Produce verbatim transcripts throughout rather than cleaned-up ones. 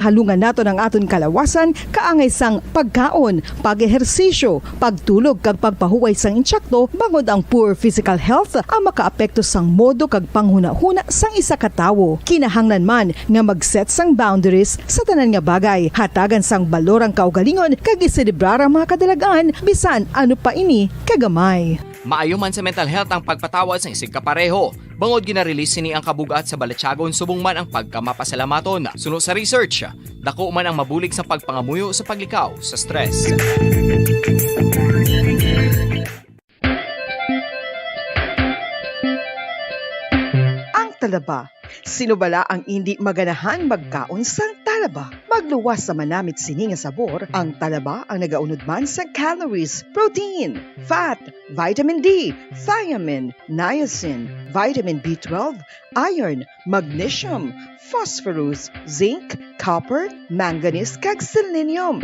Halungan naton ang aton kalawasan kaangay sang pagkaon, pag-ehersisyo, pagtulog kag pagpahuway sang intsakto, bangod ang poor physical health ang makaapekto sang modo kag panghunahuna sang isa ka tawo. Kinahanglan man nga mag-set sang boundaries sa tanan nga bagay, hatagan sang balor ang kaugalingon kag iselebrar ang mga kadalag-an bisan ano pa ini kagamay. Maayo man sa mental health ang pagpatawad sang isigkapareho, bangod gina-release sini ang kabug-at sa balatyagon subong man ang pagkamapasalamaton. Suno sa research, dako man ang mabulig sa pagpangamuyo sa paglikaw sa stress. Ang talaba. Sino bala ang indi maganahan magkaon sang talaba? Magluwas sa manamit sini nga sabor, ang talaba ang nagaunod man sang calories, protein, fat, vitamin D, thiamine, niacin, vitamin B twelve, iron, magnesium, phosphorus, zinc, copper, manganese, kag selenium.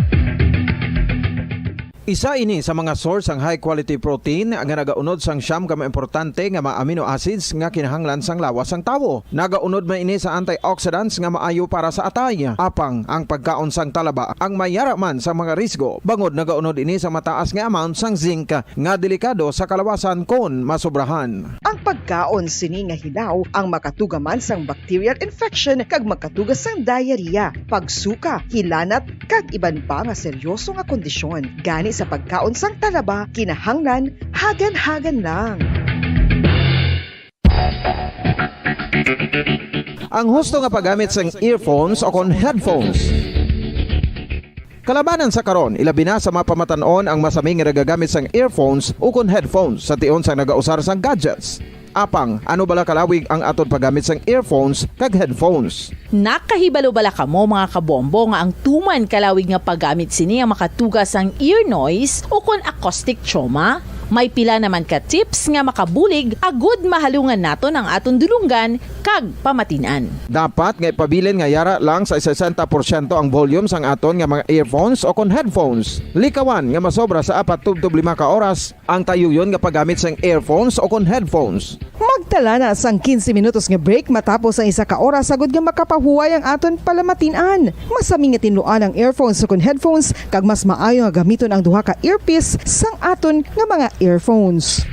Isa ini sa mga source sang high quality protein nga nagaunod sang siyam ka mga importante nga mga amino acids nga kinahanglan sang lawas sang tawo. Nagaunod man ini sa antioxidants nga maayo para sa atay. Apang ang pagkaon sang talaba ang may yara man sa mga risgo, bangod nagaunod ini sa mataas nga amount sang zinc nga delikado sa kalawasan kon masobrahan. Ang pagkaon sini nga hilaw ang makatuga man sang bacterial infection kag makatuga sang diarrhea, pagsuka, hilanat, kag iban pa nga seryoso nga kondisyon. Gani sa pagkaon sang talaba, kinahanglan hagan-hagan lang. Ang husto nga paggamit sang earphones o kon headphones. Kalabanan sa karon, ilabi na sa mga pamatan-on ang masami nga nagagamit sang earphones ukon headphones sa tion sang nagausar sang gadgets. Apang, ano bala kalawig ang aton paggamit sang earphones kag headphones? Nakahibalo bala kamo, mga kabombo, nga ang tuman kalawig nga paggamit sini ang makatuga sang ear noise ukon acoustic trauma? May pila naman ka tips nga makabulig agud mahalungan naton ang aton dulonggan kag pamatin-an. Dapat nga ipabilin nga yara lang sa sesenta porsyento ang volume sang aton nga mga earphones o kon headphones. Likawan nga masobra sa apat tubtob lima ka oras ang tayuyon nga paggamit sang earphones o kon headphones. Magtala na sang quince minutos nga break matapos ang isa ka oras agud nga makapahuway ang aton palamatin-an. Masami nga tinluan ang earphones o kon headphones, kag mas maayo nga gamiton ang duha ka earpiece sang aton nga mga earphones.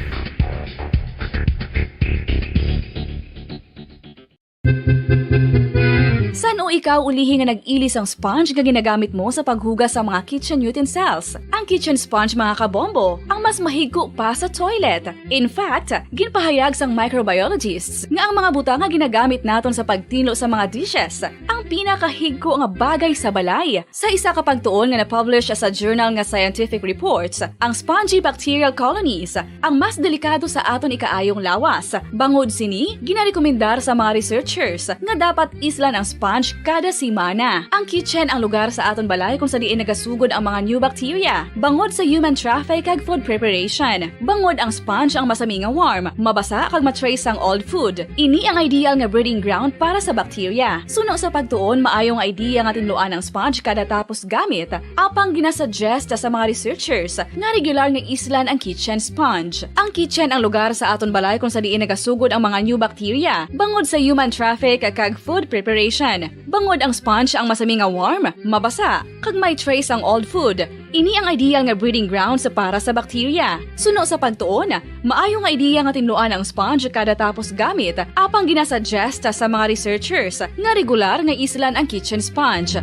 San-o ikaw ulihi nga nag-ili sang sponge nga ginagamit mo sa paghugas sa mga kitchen utensils? Ang kitchen sponge, mga kabombo, ang mas mahigko pa sa toilet. In fact, ginpahayag sang microbiologists nga ang mga butang nga ginagamit naton sa pagtinlo sa mga dishes ang pinakahigko nga bagay sa balay. Sa isa ka pagtuon nga na-publish sa journal nga Scientific Reports, ang spongy bacterial colonies ang mas delikado sa aton ikaayong lawas. Bangod sini, ginarekomendar sa mga researchers nga dapat islan ang sponge kada semana. Ang kitchen ang lugar sa aton balay kung sa diin nagasugod ang mga new bacteria. Bangod sa human traffic kag food preparation, bangod ang sponge ang masami nga warm, mabasa kag ma-trace ang old food. Ini ang ideal nga breeding ground para sa bacteria. Suno sa pagtuon, maayo nga idea nga tinluan ang sponge kada tapos gamit. Apang ginasuggest sa mga researchers nga regular nga islan ang kitchen sponge. Ang kitchen ang lugar sa aton balay kung sa diin nagasugod ang mga new bacteria, bangod sa human traffic kag food preparation. Bangod ang sponge ang masami nga warm, mabasa, kag may trace ang old food. Ini ang ideal nga breeding grounds para sa bacteria. Suno sa pagtuon, maayo nga idea nga tinluan ang sponge kada tapos gamit, apang ginasuggest sa mga researchers nga regular nga islan ang kitchen sponge.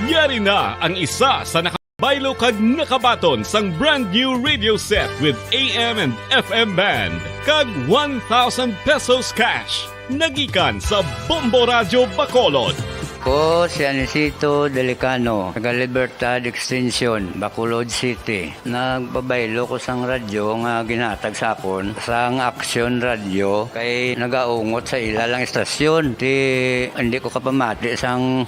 Yari na ang isa sa nakabaylo kag nakabaton sang brand new radio set with A M and F M band kag one thousand pesos cash. Nagikan sa Bombo Radyo Bacolod. Ko si Anisito Delicano, taga Libertad Extension, Bacolod City. Nagpabaylo ko sang radyo nga ginhatag sa akon sang Action Radio kay nagaungot sa ila lang istasyon. Ti, hindi ko kapamati sang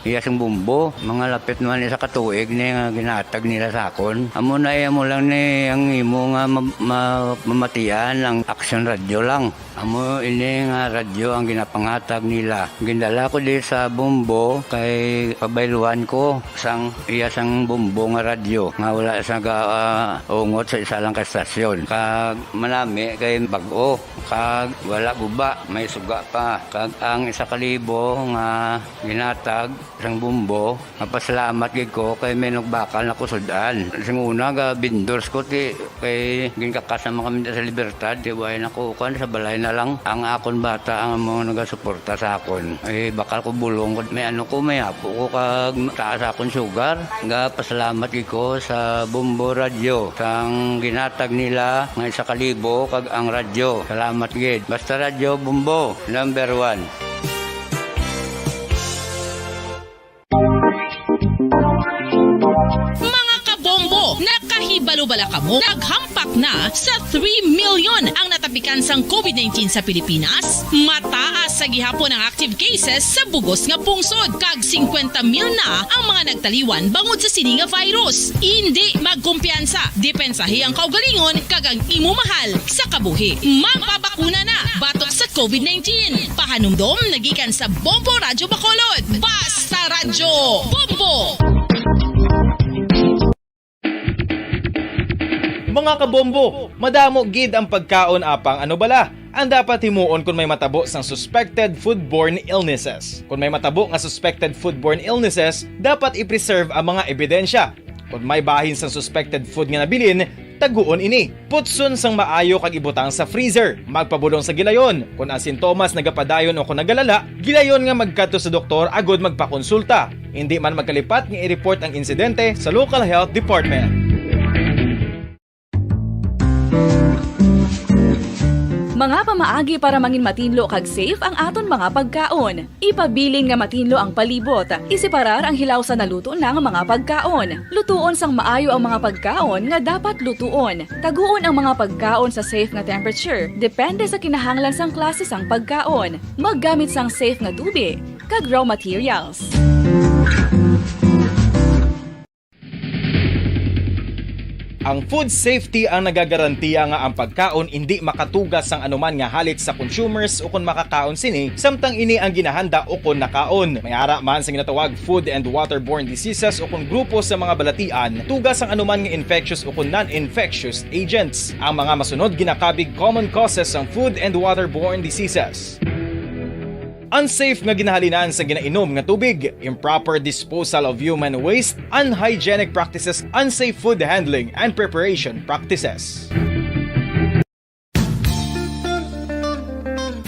Iya sang Bombo, mga lapit man isa ka tuig ni nga ginatag nila sa akon. Amo na, iya mo lang ni ang imo nga ma-, ma-, mamatian ang Aksyon Radyo lang. Amo ini nga radyo ang ginapangatag nila. Gindala ko di sa Bombo kay pabayluhan ko sang iya sang Bombo nga radyo nga wala sa ga-, ah, ungot sa isa lang ka estasyon. Kag manami kay bag-o, kag wala guba, may suga pa. Kag ang isa ka libo nga ginatag sang Bombo, mapasalamat gid ko kay may nagbakal na ko sud-an. Sing una, ga vendors ko, ti, kay ginkakas naman kami sa Libertad, ti, way na ko, kuwan, sa balay na lang. Ang akon bata ang mga nagasuporta sa akon. Eh, bakal ko bulong ko, may ano ko, may apo ko, kag taas akon sugar. Ga pasalamat gid ko sa Bombo Radyo, sang ginatag nila nga isa ka libo, kag ang radyo. Salamat gid. Basta Radyo Bombo, number one. Mga kabombo, nakahibalo bala kamo? Naghampak na sa three million ang natapikan sang covid nineteen sa Pilipinas. Mataas sa gihapon ang active cases sa bugos nga pungsod, kag singkwenta mil na ang mga nagtaliwan bangod sa sini nga virus. Indi magkumpiyansa, depensahi ang kaugalingon kag ang imo mahal sa kabuhi. Magpabakuna na batok sa covid nineteen. Pahanumdom na gikan sa Bombo Radyo Bacolod. Basta Radyo Bombo! Mga kabombo, madamo gid ang pagkaon, apang ano bala ang dapat himuon kon may matabo sang suspected foodborne illnesses? Kon may matabo nga suspected foodborne illnesses, dapat i-preserve ang mga ebidensya. Kon may bahin sang suspected food nga nabilin, taguon ini. Putson sang maayo kag ibutang sa freezer. Magpabulong sa gilayon. Kon ang sintomas nagapadayon o kon nagalala, gilayon nga magkadto sa doktor agud magpakonsulta. Indi man magkalipat nga i-report ang insidente sa local health department. Mga pamaagi para mangin matinlo kag safe ang aton mga pagkaon. Ipabilin nga matinlo ang palibot. Iseparar ang hilaw sa naluto na nga mga pagkaon. Lutuon sang maayo ang mga pagkaon nga dapat lutuon. Taguon ang mga pagkaon sa safe nga temperature, depende sa kinahanglan sang klase sang pagkaon. Maggamit sang safe nga tubig kag raw materials. Ang food safety ang nagagarantiya nga ang pagkaon indi makatuga sang anuman nga halit sa consumers ukon makakaon sini, samtang ini ang ginahanda ukon nakaon. May ara man sa ginatawag food and waterborne diseases ukon grupo sa mga balatian, tuga sang anuman nga infectious ukon non-infectious agents. Ang mga masunod ginakabig common causes sang food and waterborne diseases. Unsafe nga ginahalinan sa ginainom nga tubig, improper disposal of human waste, unhygienic practices, unsafe food handling and preparation practices.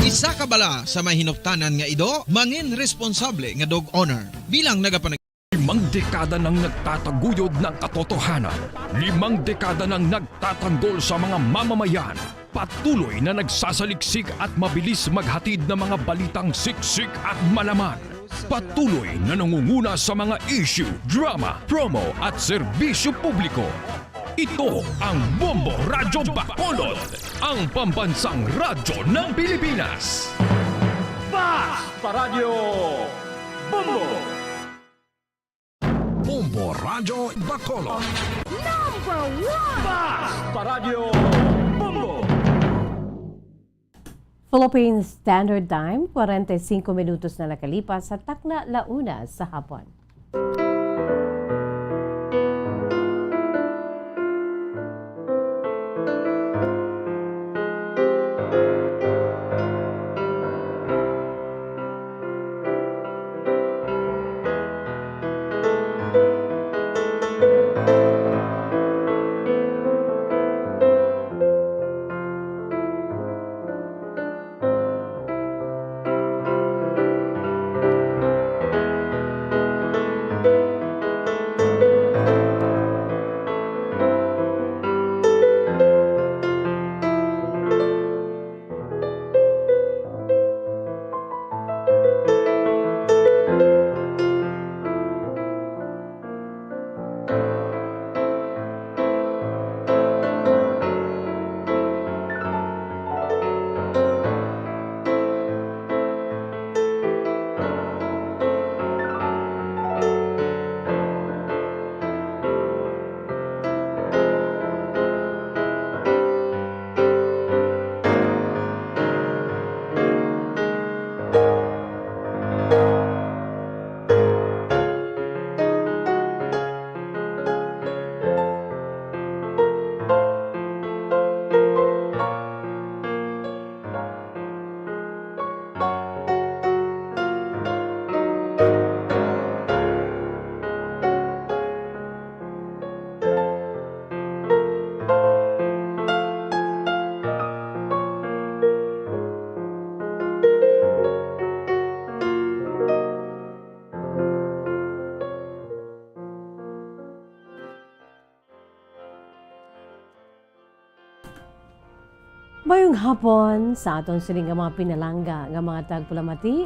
Isa ka bala sa may hinuptanan nga ido, mangin responsable nga dog owner. Bilang nagapanag- Limang dekada nang nagtataguyod ng katotohanan. Limang dekada nang nagtatanggol sa mga mamamayan. Patuloy na nagsasaliksik at mabilis maghatid ng mga balitang siksik at malaman. Patuloy na nangunguna sa mga issue, drama, promo at serbisyo publiko. Ito ang Bombo Radyo Bacolod, ang pambansang radyo ng Pilipinas. Basta Radyo Bombo! Bombo Radyo Bacolod. Number one! Basta Radyo Bombo! Philippine Standard Time, kwarenta y singko minutos na nakalipas sa takna la una sa hapon. Hapon sa aton sini nga mga pinalangga nga mga tagpalamati.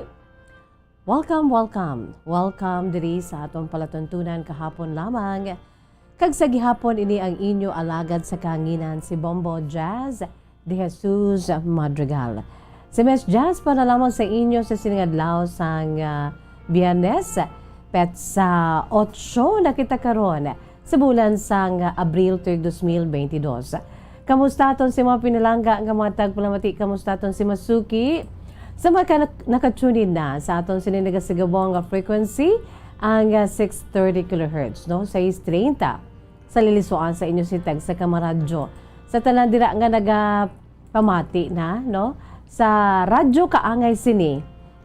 Welcome, welcome. Welcome diri sa aton palatuntunan kahapon lamang. Kag sa gihapon ini ang inyo alagad sa kahanginan, si Bombo Jazz de Jesus Madrigal. Si Miss Jazz para lamang sa inyo sa sining adlaw sang, ah, Biyernes, petsa otso na kita karon sa bulan sang Abril tuig dos mil bentidós. Kamusta aton si mga pinalangga nga mga tagpalamati? Kamusta aton si masuki? Sa mga ka-, nakatune in na sa aton sini nagasigabong nga frequency, ang, ah, six thirty kilohertz, no? Sais treinta. Sa lilisuan sa inyo si tagsa ka mga radyo. Sa tanan dira nga nagapamati na, no? Sa radyo kaangay sini,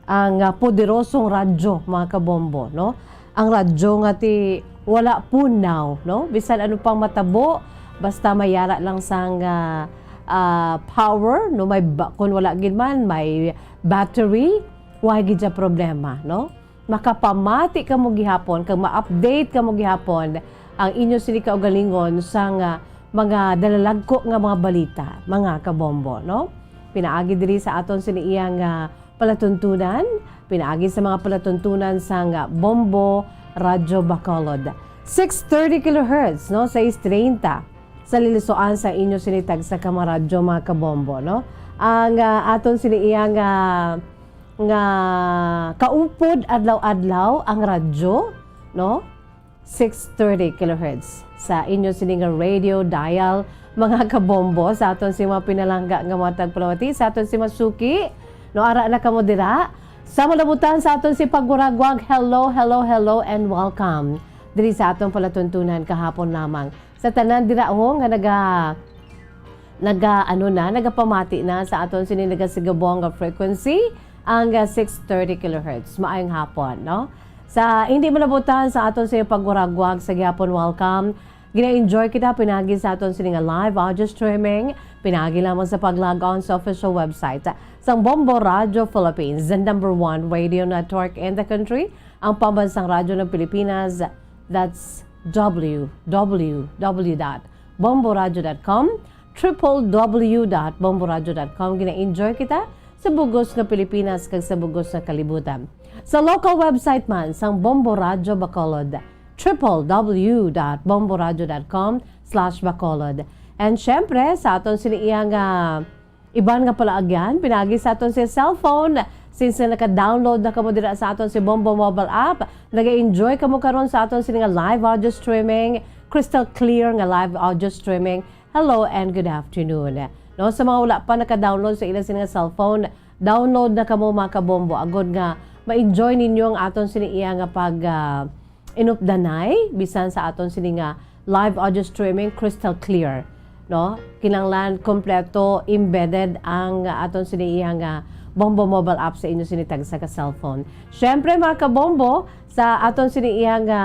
ang, ah, poderosong radyo, mga kabombo, no? Ang radyo nga ti wala punaw, no? Bisan ano pang matabo, basta may ara lang sang, ah, ah, power, no? May ba-, kung wala gid man, may battery, wa gid siya problema, no? Makapamati kamo gihapon kag ma-update kamo gihapon ang inyo sini kaugalingon sang, ah, mga dalalagko nga mga balita, mga kabombo, no? Pinaagi diri sa aton sini iyang, ah, palatuntunan, pinaagi sa mga palatuntunan sang, ah, Bombo Radyo Bacolod. Six thirty kilohertz, no? Sais treinta. Sa lilisuan sa inyo sini tagsa ka mga radyo, mga kabombo, no? Ang, ah, aton sini iyang, ah, nga kaupod adlaw-adlaw ang radyo, no? Six thirty kilohertz sa inyo sini nga radio dial, mga kabombo, sa aton si mga pinalangga nga mga tagpalamati, sa aton si masuki, no, ara na kamo dira. Sa malabutan sa aton si pagwuragwag, hello, hello, hello, and welcome diri sa aton palatuntunan kahapon lamang. Sa tanan dira ho nga naga-, naga-, ano na, nagapamati na sa aton sini nagasigabong nga frequency, ang, ah, six thirty kilohertz. Maayong hapon, no? Sa hindi malabutan sa aton sini pagwuragwag sa gihapon, welcome. Gina-enjoy kita pinagi sa aton sini nga live audio streaming, pinagi lamang sa pag-log on sa official website sang Bombo Radio Philippines, the number one radio network in the country, ang pambansang radyo ng Pilipinas. That's w w w dot bomboradio dot com, triple w dot bomboradio dot com. Gina-enjoy kita sa bugos nga Pilipinas kag sa bugos nga kalibutan. Sa local website man sang Bombo Radyo Bacolod, triple w dot bomboradio dot com slash bacolod. And syempre, sa aton sini iyang, ah, iban nga palaagyan, pinagi sa aton sa cellphone. Since nga naka-download na kamo dira sa aton si Bombo mobile app, nag-enjoy kamo karon sa aton sini nga live audio streaming, crystal clear nga live audio streaming. Hello and good afternoon. No, sa mga wala pa naka-download sa ila sini nga cellphone, download na kamo, mga kabombo, agod nga ma-enjoy ninyo ang aton sini iya nga pag, ah, inupdanay, bisan sa aton sini nga live audio streaming, crystal clear, no? Kinahanglan kompleto, embedded ang aton sini iya nga Bombo mobile app sa inyo sini tagsa ka cellphone. Syempre, mga kabombo, sa aton sini iya nga,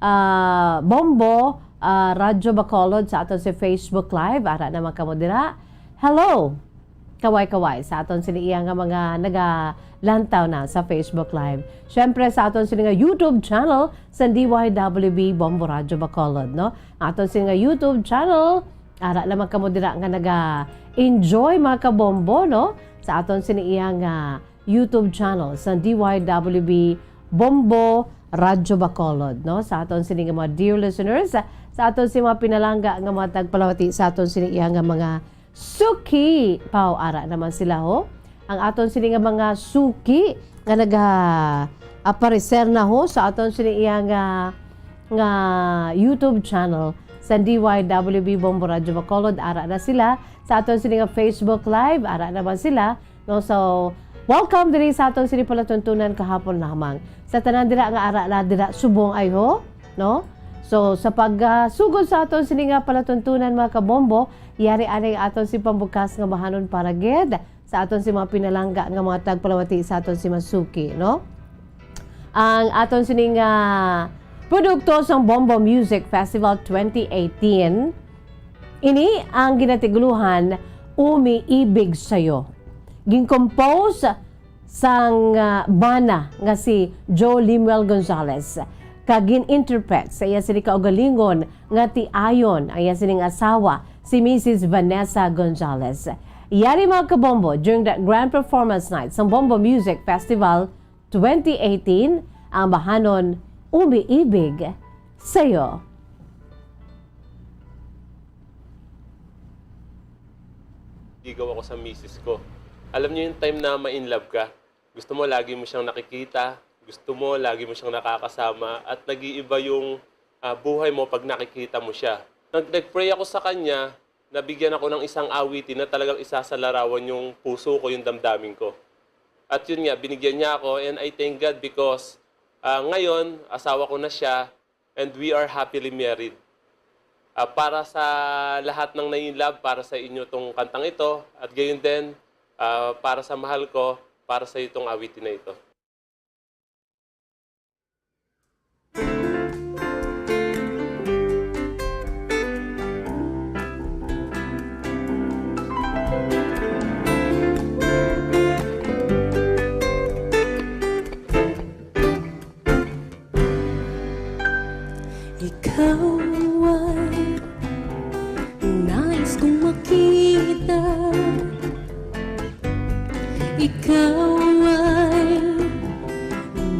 ah, Bombo, ah, Radyo Bacolod sa aton si Facebook Live, ara naman kamo dira. Hello! Kaway-kaway sa aton sini iya nga mga nagalantaw na sa Facebook Live. Syempre, sa aton sini nga YouTube channel sa D Y W B Bombo Radyo Bacolod, no? Aton sini nga YouTube channel, ara naman kamo dira nga naga-enjoy, mga kabombo, no? Sa aton sini iya nga YouTube channel sa D Y W B Bombo Radyo Bacolod, no? Sa aton sini nga mga dear listeners, sa aton sini mga pinalangga nga mga tagpalawati, sa aton sini iya nga mga suki. Paw, ara naman sila, ho. Ang aton sini nga mga suki nga naga-aparecer na, ho, sa aton sini iya nga, nga YouTube channel sa D Y W B Bombo Radyo Bacolod, ara na sila. Sa aton sini nga Facebook Live, ara naman sila. No, so, welcome diri sa aton sini palatuntunan kahapon lamang. Sa tanan dira nga ara na dira subong ay ho, no? So, sa pag, ah, sugod sa aton sini nga palatuntunan, mga kabombo, yari anay aton si pambukas nga bahanon para gid sa aton si mga pinalangga nga mga tagpalawati sa aton si masuki, no? Ang aton sini nga produkto sang Bombo Music Festival twenty eighteen, ini ang ginatiguluhan Umiibig Sayo. Gin-compose sang, ah, bana nga si Joe Limuel Gonzalez, kag gin-interpret sa iya sini kaugalingon nga tiayon ang iya sining asawa, si Missus Vanessa Gonzalez. Yari, mga kabombo, during the Grand Performance Night sang Bombo Music Festival twenty eighteen, ang bahanon Umiibig Sa'yo. Ligaw ako sa misis ko. Alam niyo yung time na ma-in love ka? Gusto mo lagi mo siyang nakikita, gusto mo lagi mo siyang nakakasama, at nag-iiba yung, ah, buhay mo pag nakikita mo siya. Nag-, nag-pray ako sa kanya, nabigyan ako ng isang awitin na talagang isasalarawan yung puso ko, yung damdamin ko. At yun nga, binigyan niya ako, and I thank God because, ah, ngayon, asawa ko na siya, and we are happily married. Ah, para sa lahat ng na-in love, para sa inyo tong kantang ito, at gayon din, ah, para sa mahal ko, para sa itong awitin na ito. Ikaw ay nais kong makita. Ikaw ay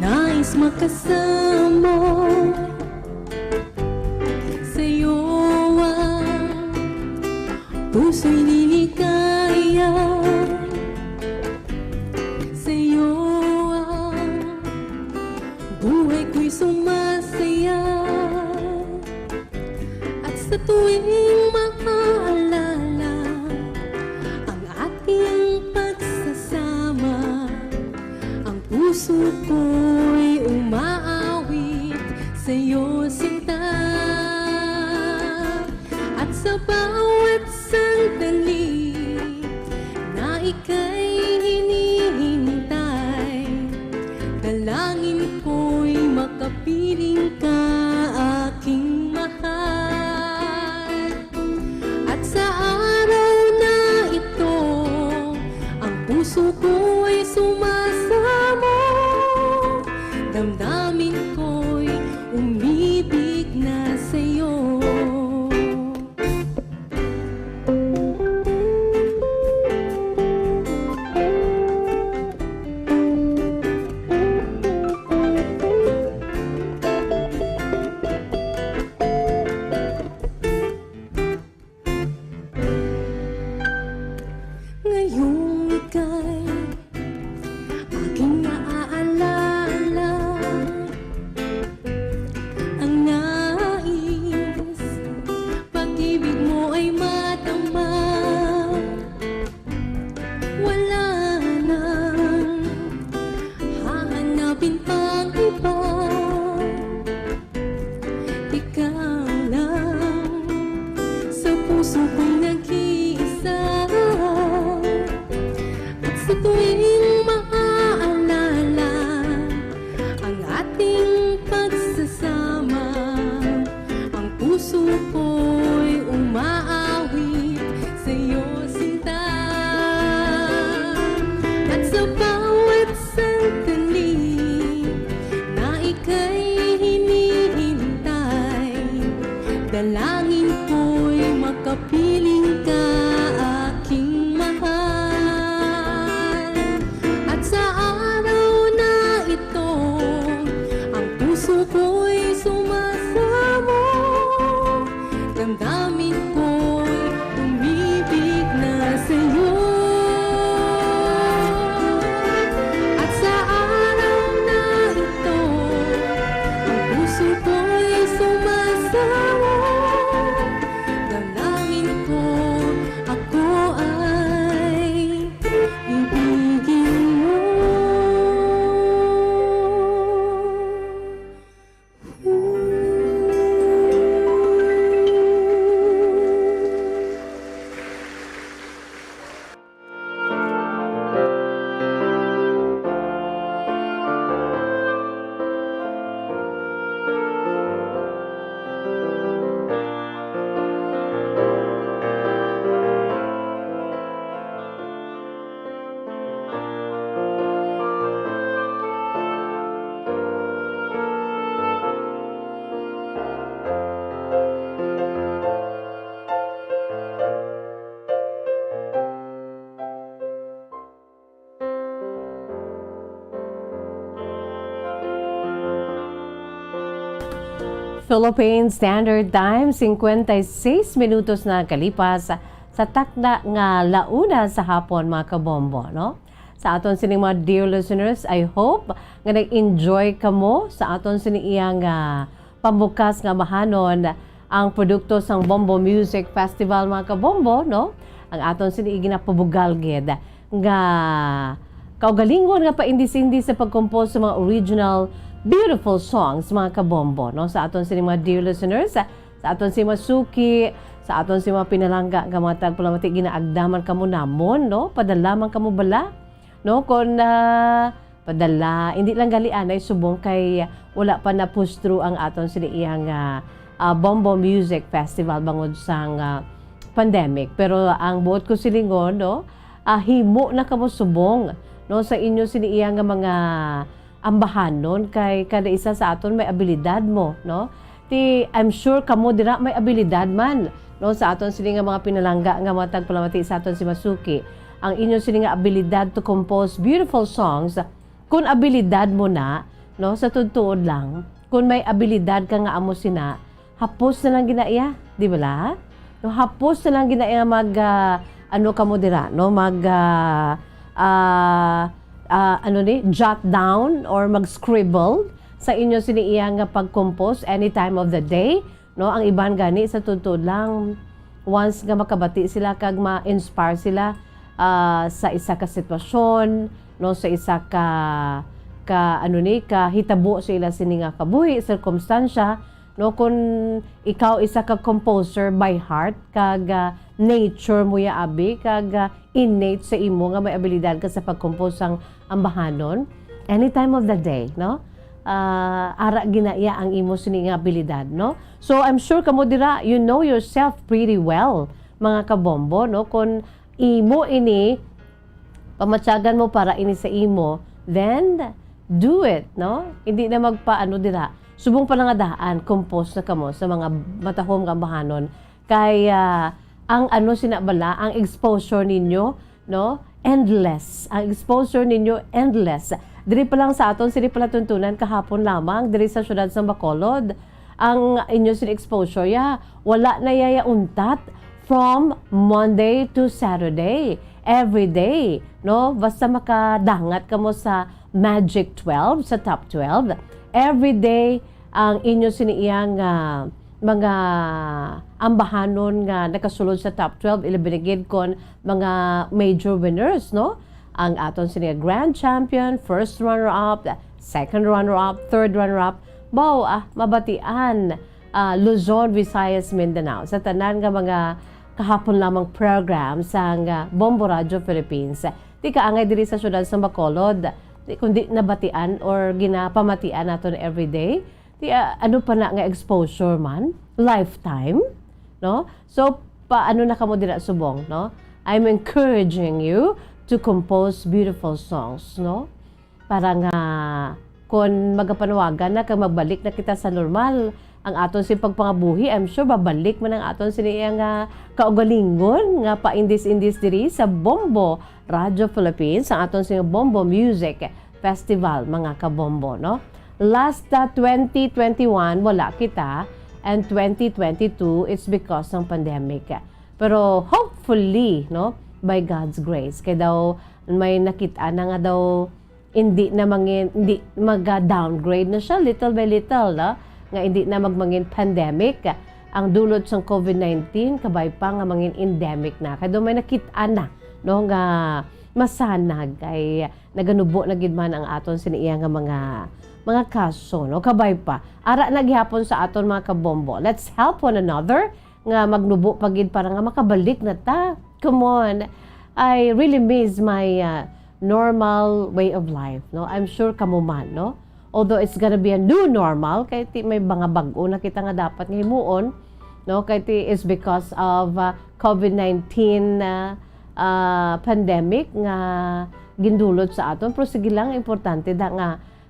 nais makasama. Sa'yo ang puso'y liligaya. Sa'yo ang buhay ko'y sumasaya. At sa tuwing maaalala ang ating pagsasama, ang puso ko'y umaawit sa'yo, sinta. At sa bawat sandali na ika'y hinihintay, dalangin ko'y makapiling ka, aking mahal. At sa araw na ito, ang puso ko'y sumasamo. Damdamin ko'y umibig na sa'yo. Philippine Standard Time, singkwenta y seis minutos na kalipas sa takna nga launa sa hapon, mga kabombo, no? Sa aton sining mga dear listeners, I hope nga nag-enjoy kamo sa aton sini iyang, ah, pambukas nga bahanon, ang produkto sang Bombo Music Festival, mga kabombo, no? Ang aton sini ginapabugal gid nga kaugalingon nga paindis-indis sa pag-compose sa mga original beautiful songs, mga kabombo, no? Sa aton sini mga dear listeners, sa aton sini mga suki, sa aton sini mga pinalangga nga mga tagpalamati, ginaagda man kamo namon, no? Padala man kamo bala, no? Kon, ah, padala, hindi lang gali anay subong kay wala pa napustro ang aton sini iyang, ah, ah, Bombo Music Festival bangod sang, ah, pandemic. Pero ang buot ko silingon, no? Ah, himo na kamo subong, no, sa inyo sini iya nga mga ambahanon, kay kada isa sa aton may abilidad mo, no? Ti, I'm sure kamo dira may abilidad man, no, sa aton sini nga mga pinalangga nga mga tagpalamati sa aton si Masuki. Ang inyo sini nga abilidad to compose beautiful songs, kun abilidad mo na, no, sa tuod-tuod lang, kun may abilidad ka nga amo sina, hapos na lang gina iya, di bala? No, hapos na lang gina iya mag, ah, ano kamo dira, no? Mag, ah, ah, ah, ano ni, jot down or mag-scribble sa inyo sini iya nga pag-compose any time of the day, no? Ang iban gani sa tuod-tuod lang, once nga makabati sila kag ma-inspire sila, ah, sa isa ka sitwasyon, no, sa isa ka, ka, ano ni, ka hitabo sa ila sini nga kabuhi, sirkumstansya, no, kun ikaw isa ka composer by heart, kag, ah, nature mo ya abi, kag, ah, innate sa imo nga may abilidad ka sa pag-compose sang ambahanon, any time of the day, no? Ah, ara gina iya ang imo sini nga abilidad, no? So, I'm sure kamo dira, you know yourself pretty well, mga kabombo, no? Kun imo ini, pamatyagan mo para ini sa imo, then do it, no? Hindi na magpaano dira. Subong pa nga daan, compose na kamo sa mga matahom nga ambahanon. Kay, ah, ang ano sina bala, ang exposure ninyo, no? Endless. Ang exposure ninyo, endless. Diri pa lang sa aton, sini palatuntunan kahapon lamang, diri sa siyudad sa Bacolod, ang inyo sini exposure, ya, wala na yaya untat from Monday to Saturday. Every day, no? Basta makadangat kamo sa Magic twelve, sa top twelve, every day, ang inyo sini iyang, ah, mga ambahanon nga nakasulod sa top twelve, ilabi na gid kon mga major winners, no? Ang aton sini nga grand champion, first runner-up, second runner-up, third runner-up, baw, ah, mabatian, ah, Luzon, Visayas, Mindanao, sa tanan nga mga kahapon lamang program sang, ah, Bombo Radio Philippines. Di kaangay diri sa siyudad sa Bacolod, di, kundi nabatian or ginapamatian naton everyday. Ti, ah, ano pa na nga exposure man? Lifetime, no? So, paano na kamo dira subong, no? I'm encouraging you to compose beautiful songs, no? Para nga, kon magapanawagan na kag magbalik na kita sa normal, ang aton sing pagpangabuhi, I'm sure babalik man ang aton sini iya nga kaugalingon nga paindis-indis diri sa Bombo Radio Philippines, ang aton sing Bombo Music Festival, mga kabombo, no? Last, ah, twenty twenty-one, wala kita, and twenty twenty-two, it's because ng pandemic. Pero hopefully, no, by God's grace, kay daw may nakita na nga daw hindi na mangin, hindi maga-downgrade na siya little by little, no? Nga hindi na magmangin pandemic ang dulot sang covid nineteen, kabay pa nga mangin endemic na. Kay daw may nakita na, no, nga masanag kay naganubo na gid man ang aton sini iya nga mga, mga kaso, no? Kabay pa. Ara na gihapon sa aton mga kabombo. Let's help one another nga magnubo pa gid para nga makabalik na ta. Come on. I really miss my, uh, normal way of life, no? I'm sure kamo man, no? Although it's gonna be a new normal, kay ti may mga bag-o na kita nga dapat nga himuon, no? Kay ti is because of, uh, covid nineteen, uh, uh, pandemic nga gindulot sa aton. Pero sige lang, importante da nga,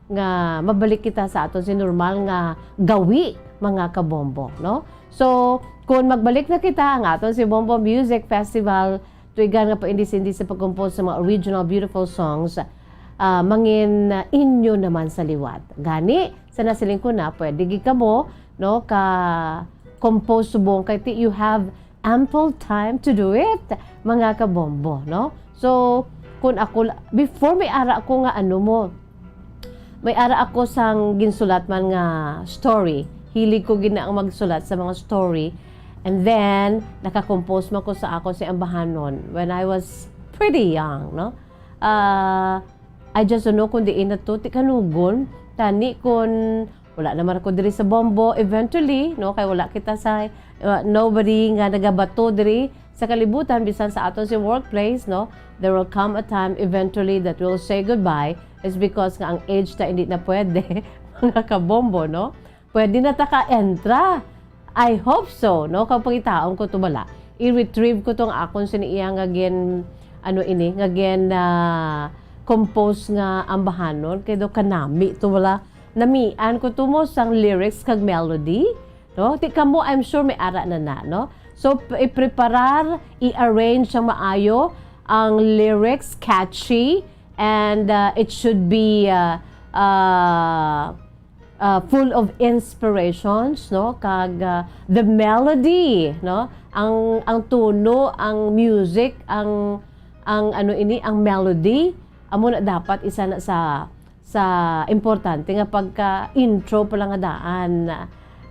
nga mabalik kita sa aton si normal nga gawi, mga kabombo, no? So, kung magbalik na kita, ang aton si Bombo Music Festival, tuigan nga paindis-indis sa pag-compose sa mga original beautiful songs, ah, mangin, ah, inyo naman sa liwat. Gani, sa nasiling ko na, pwede gid kamo no, ka-compose subong kay ti-, you have ample time to do it, mga kabombo, no? So, kun ako la-, before may ara ko nga ano mo, may ara ako sang ginsulat man nga story. Hilig ko gid na ang magsulat sa mga story. And then, nakakompose man ko sa ako sa ambahanon when I was pretty young, no? Ah, I just don't know kung diin na to, ti kanugon. Tani kun wala naman ako diri sa Bombo, eventually, no, kay wala kita sa, uh, nobody nga nagabato diri sa kalibutan, bisan sa aton si workplace, no, there will come a time eventually that we'll say goodbye. It's because nga ang age ta hindi na pwede, mga kabombo, no? Pwede na ta ka-entra. I hope so, no? Kag pangitaon ko to bala. I-retrieve ko tong akon sini iya nga gin, ano ini, nga gin, ah, compose nga ambahanon. Kay daw kanami to bala. Namian ko to mo sang lyrics kag melody, no? Ti kamo, I'm sure may ara na na, no? So, p-, i-preparar, i-arrange sang maayo ang lyrics, catchy, and, ah, it should be, ah, ah, ah, full of inspirations, no? Kag, ah, the melody, no? Ang, ang tono, ang music, ang, ang ano ini, ang melody, amo na dapat isa na sa, sa importante nga pagka-intro pa lang nga daan,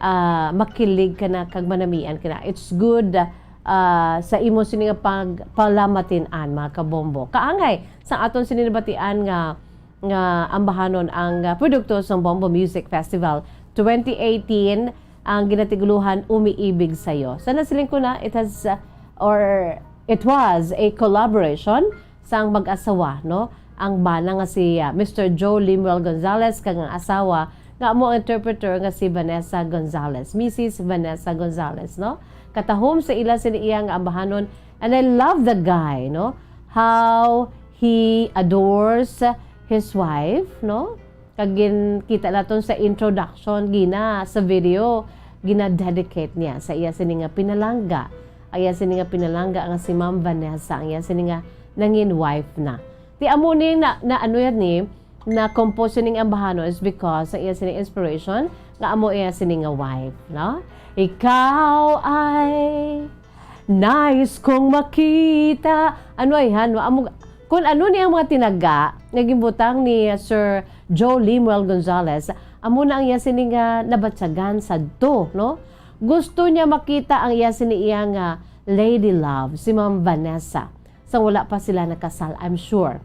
ah, makilig ka na kag manamian ka na. It's good, ah, sa imo sini nga pag-, palamatian, mga kabombo. Kaangay sa aton sini nabatian nga nga ambahanon ang, ah, produkto sang Bombo Music Festival twenty eighteen, ang ginatiguluhan Umiibig Sayo. Sa nasiling ko na, it has, uh, or it was a collaboration sang mag-asawa, no? Ang bana nga si, ah, Mister Joe Lemuel Gonzalez kag ang asawa nga amo ang interpreter nga si Vanessa Gonzalez, Missus Vanessa Gonzalez, no? Katahom sa ila sini iya nga ambahanon, and I love the guy, no? How he adores his wife, no? Kag gin-, kita naton sa introduction, gina, sa video, gina-dedicate niya sa iya sini nga pinalangga. Ang iya sini nga pinalangga nga si Ma'am Vanessa, ang iya sini nga nangin wife na. Ti amo ni na, na ano yan ni, na-compose sining ambahanon is because ang iya sini inspiration nga amo iya sini nga wife, no? Ikaw ay nais kong makita. Ano ay han, no? Amo, kung ano ni ang mga tinaga nga ginbutang ni Sir Joe Lemuel Gonzalez, amo na ang iya sini nga nabatyagan sadto, no? Gusto niya makita ang iya sini iya nga lady love, si Ma'am Vanessa, sa wala pa sila nakasal, I'm sure.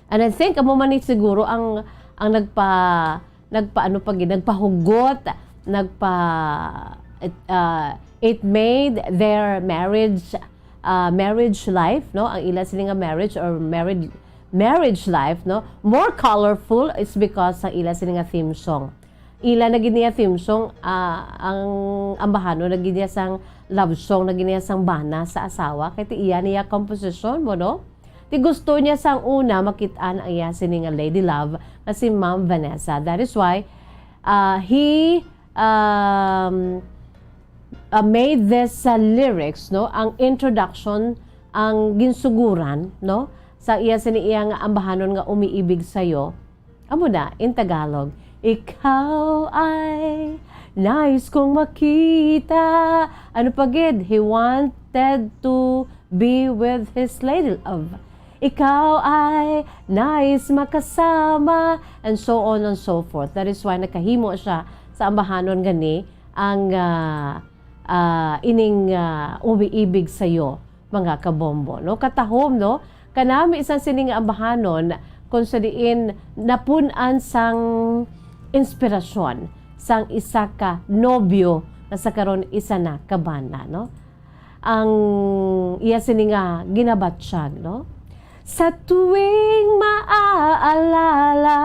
And I think amo man ni siguro ang, ang nagpa-, nagpaano pa gid, nagpahugot, nagpa-, it, ah, it made their marriage, ah, marriage life, no? Ang ila sini nga marriage or married, marriage life, no? More colorful is because sa ila sini nga theme song. Ila na gid niya theme song, ah, ang ambahanon na gid niya sang love song na gid niya sang bana sa asawa, kay ti iya niya komposisyon mo, no? Ti gusto niya sang una makit-an ang iya sini nga lady love nga si Ma'am Vanessa. That is why, ah, he, um, ah, made this, ah, lyrics, no? Ang introduction, ang ginsuguran, no? Sa iya sini iya nga ambahanon nga Umiibig Sayo. Amo na, in Tagalog, "Ikaw ay nais kong makita." Ano pa gid? He wanted to be with his lady love. "Ikaw ay nais makasama," and so on and so forth. That is why nakahimo siya sa ambahanon gani ang, ah, ah, ining, ah, Umiibig Sayo, mga kabombo, no? Katahom, no? Kanami isa sini nga ambahanon kung sa diin napun-an sang inspirasyon sang isa ka nobyo nga sa karon isa na ka bana, no? Ang iya sini nga ginabatyag, no? Sa tuwing maaalala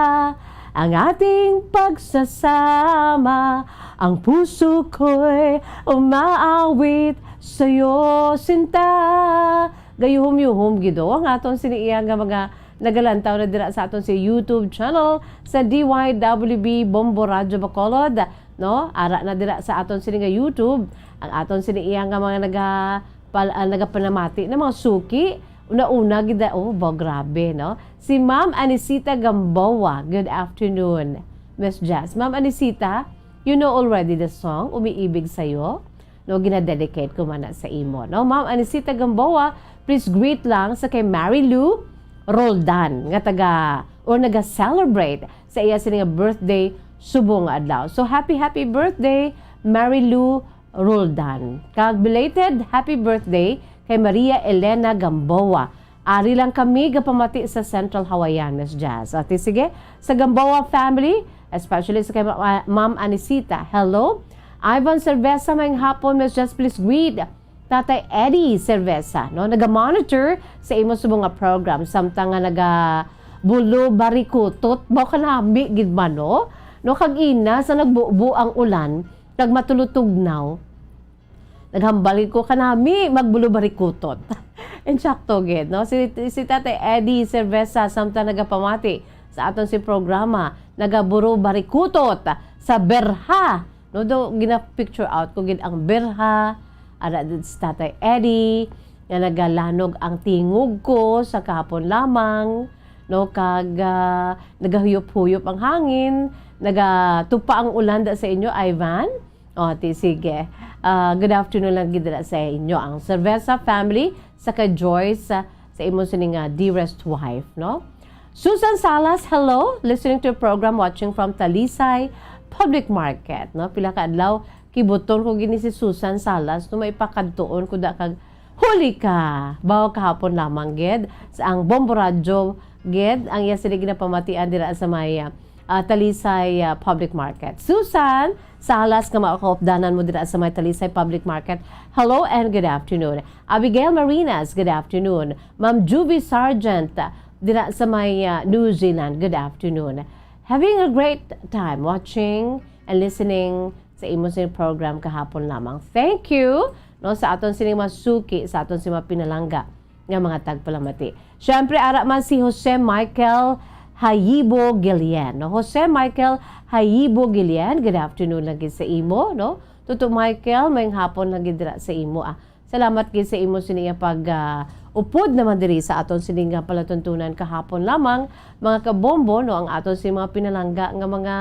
ang ating pagsasama, ang puso ko'y umaawit sa'yo, sinta. Gayuhom-yuhom gid, oh, ang aton sini iya nga mga nagalantaw na dira sa aton si YouTube channel sa D Y W B Bombo Radyo Bacolod, no? Ara na dira sa aton sini nga YouTube, ang aton sini iya nga mga naga-, pal-, ah, nagapanamati na mga suki. Una-una gid, oh, ba, grabe, no? Si Ma'am Anisita Gamboa, good afternoon, Miss Jess. Ma'am Anisita, You know already the song, Umiibig Sa'yo? No, ginadedicate ko man na sa imo, no? Ma'am Anisita Gamboa, please greet lang sa kay Mary Lou Roldan, nga taga, or naga-celebrate sa iya sini nga birthday subong nga adlaw. So, happy, happy birthday, Mary Lou Roldan. Kag belated happy birthday kay Maria Elena Gamboa. Ari lang kami gapamati sa Central Hawaiian, Miss Jazz. Ati, sige, sa Gamboa family, especially sa kay Ma-, Ma'am Anisita. Hello. Ivan Cerveza, maayong hapon, Miss Jazz, please greet Tatay Eddie Cerveza, no? Naga-monitor sa imo subong nga program, samtang nga naga-bulo barikutot, mao kanami gid man, no? No, kag ina sa nagbubo ang ulan, kag matulutugnaw, naghambal gid ko kanami magbulo barikutot. Insakto gid, no? Si, si Tatay Eddie Cerveza, samtang nagapamati sa aton si programa, nagaburo barikutot sa berha. No, do, gina-picture out ko gid ang berha, ara did si Tatay Eddie, nga nagalanog ang tingog ko sa kahapon lamang, no, kag, ah, nagahuyop-huyop ang hangin, nagatupa ang ulan da sa inyo, Ivan? O, ti, sige. Ah, good afternoon lang gid dira sa inyo, ang Cerveza family, sa kay Joyce, ah, sa imo sini nga dearest wife, no? Susan Salas, hello. Listening to your program, watching from Talisay Public Market, no? Pila ka adlaw, kibuton ko gini si Susan Salas, no, maipakadtuon ko da kag huli ka. Bawo kahapon lamang gid, sa ang Bombo Radyo gid, ang iya sini ginapamatian dira sa may, ah, ah, Talisay, ah, Public Market. Susan Salas, nga makaupdanan mo dira sa may Talisay Public Market. Hello and good afternoon. Abigail Marinas, good afternoon. Ma'am Juvie Sargent, dira sa may, ah, New Zealand, good afternoon. Having a great time watching and listening sa imo sing program kahapon lamang. Thank you, no, sa aton sining mga suki, sa aton sing mga pinalangga nga mga tagpalamati. Siyempre, ara man si Jose Michael Hayibo Guillen, no? Jose Michael Hayibo Guillen, good afternoon lagi sa imo, no? Tuto Michael, maayong hapon lagi dira sa imo, ah. Salamat gid sa imo sini nga pag, ah, upod naman diri sa aton sini nga palatuntunan kahapon lamang, mga kabombo, no, ang aton sini mga pinalangga nga mga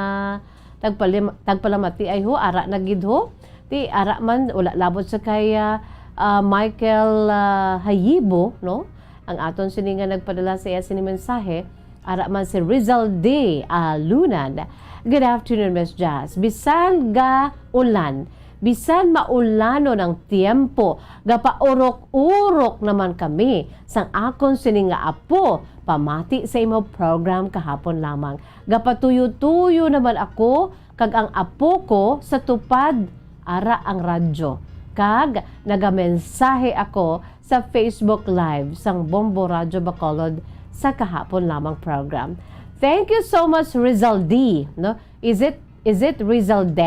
tagpalim-, tagpalamati ay ho, ara na gid ho. Ti ara man, wala labot sa kay, ah, ah, Michael, ah, Hayibo, no, ang aton sini nga nagpadala sa iya sini mensahe. Ara man si Rizal D. Alunan. Good afternoon, Miss Jazz. Bisan ga ulan, bisan maulanon ang tiyempo, gapaurok-urok naman kami sang akon sini nga apo pamati sa imo program kahapon lamang. Gapatuyo-tuyo naman ako, kag ang apo ko sa tupad, ara ang radyo, kag nagamensahe ako sa Facebook Live sang Bombo Radyo Bacolod sa kahapon lamang program. Thank you so much, Rizal D, no? Is it, is it Rizal D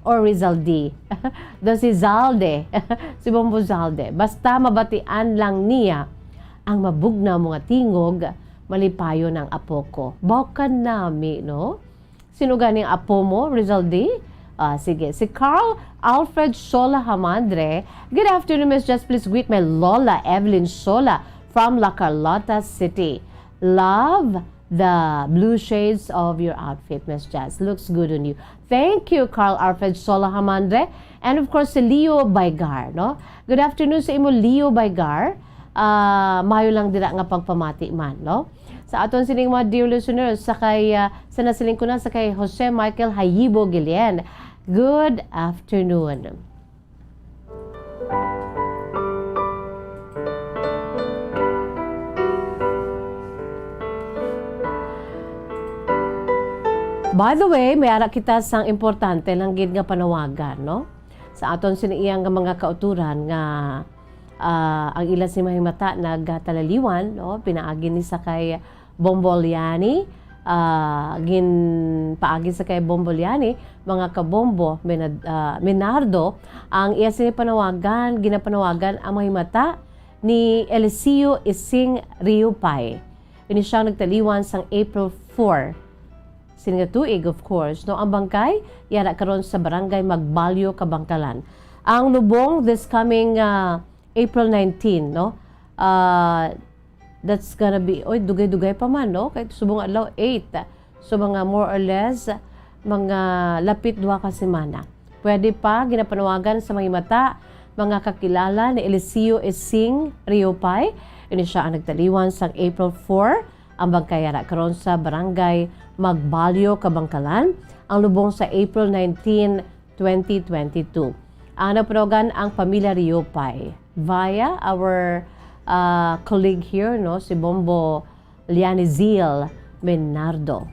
or Rizal D? Do si Zalde, si Bombo Zalde. Basta mabatian lang niya ang mabugnaw mo nga tingog, malipayon ang apo ko. Baw kanami, no? Sino gani ang apo mo, Rizal D? Ah, sige. Si Carl Alfred Sola Hamandre. Good afternoon, Miss Jess. Please greet my Lola, Evelyn Sola, from La Carlota City. Love the blue shades of your outfit, Miss Jess. Looks good on you. Thank you, Carl Alfred Sola Hamandre. And of course, si Leo Baigar, no? Good afternoon sa imo, Leo Baigar. Ah, mayo lang dira nga pagpamati man, no? Sa aton sining mga dear listeners, sa kay, ah, sa nasiling ko na, sa kay Jose Michael Hayibo Guillen. Good afternoon. By the way, may ara kita sang importante lang gid nga panawagan, no? Sa aton sini iya nga mga kauturan nga, ah, ang ila si mahimata nagtalaliwan, no? Pinaagi ni sa kay Bomboliani, ah, ginpaagi sa kay Bomboliani, mga kabombo, Menad-, ah, Menardo, ang iya sini panawagan, ginapanawagan ang mahimata ni Eliseo Ising Riupay. Ini siyang nagtaliwan sang April four. Sini nga tuig, of course, no? Ang bangkay, yara karon sa Barangay Magbalyo, Kabangkalan. Ang lubong this coming, ah, April nineteen, no? Ah, that's gonna be, oy, dugay-dugay pa man, no? Kay subong adlaw, eight. So, mga more or less, mga lapit duha ka semana. Pwede pa ginapanawagan sa mga himata, mga kakilala ni Eliseo Ising Riopay. Ini sia ang nagtaliwan sang April four. Ang bangkay ara karon sa Barangay Magbalyo, Kabangkalan, ang lubong sa April nineteen, twenty twenty-two. Ang napanawagan ang pamilya Riopay via our, ah, colleague here, no, si Bombo Lianizil Menardo.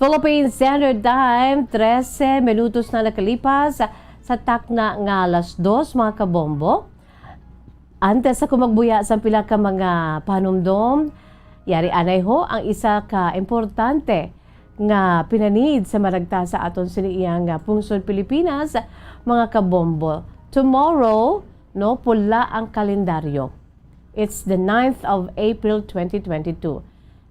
Philippine Standard Time, trese minutos na nakalipas sa takna nga alas dos, mga kabombo. Antes ako magbuya sa pila ka mga panumdom, yari anay ho ang isa ka importante nga pinanid sa maragta sa aton sini iya nga pungsod Pilipinas, mga kabombo. Tomorrow, no, pula ang kalendaryo. It's the ninth of April twenty twenty-two.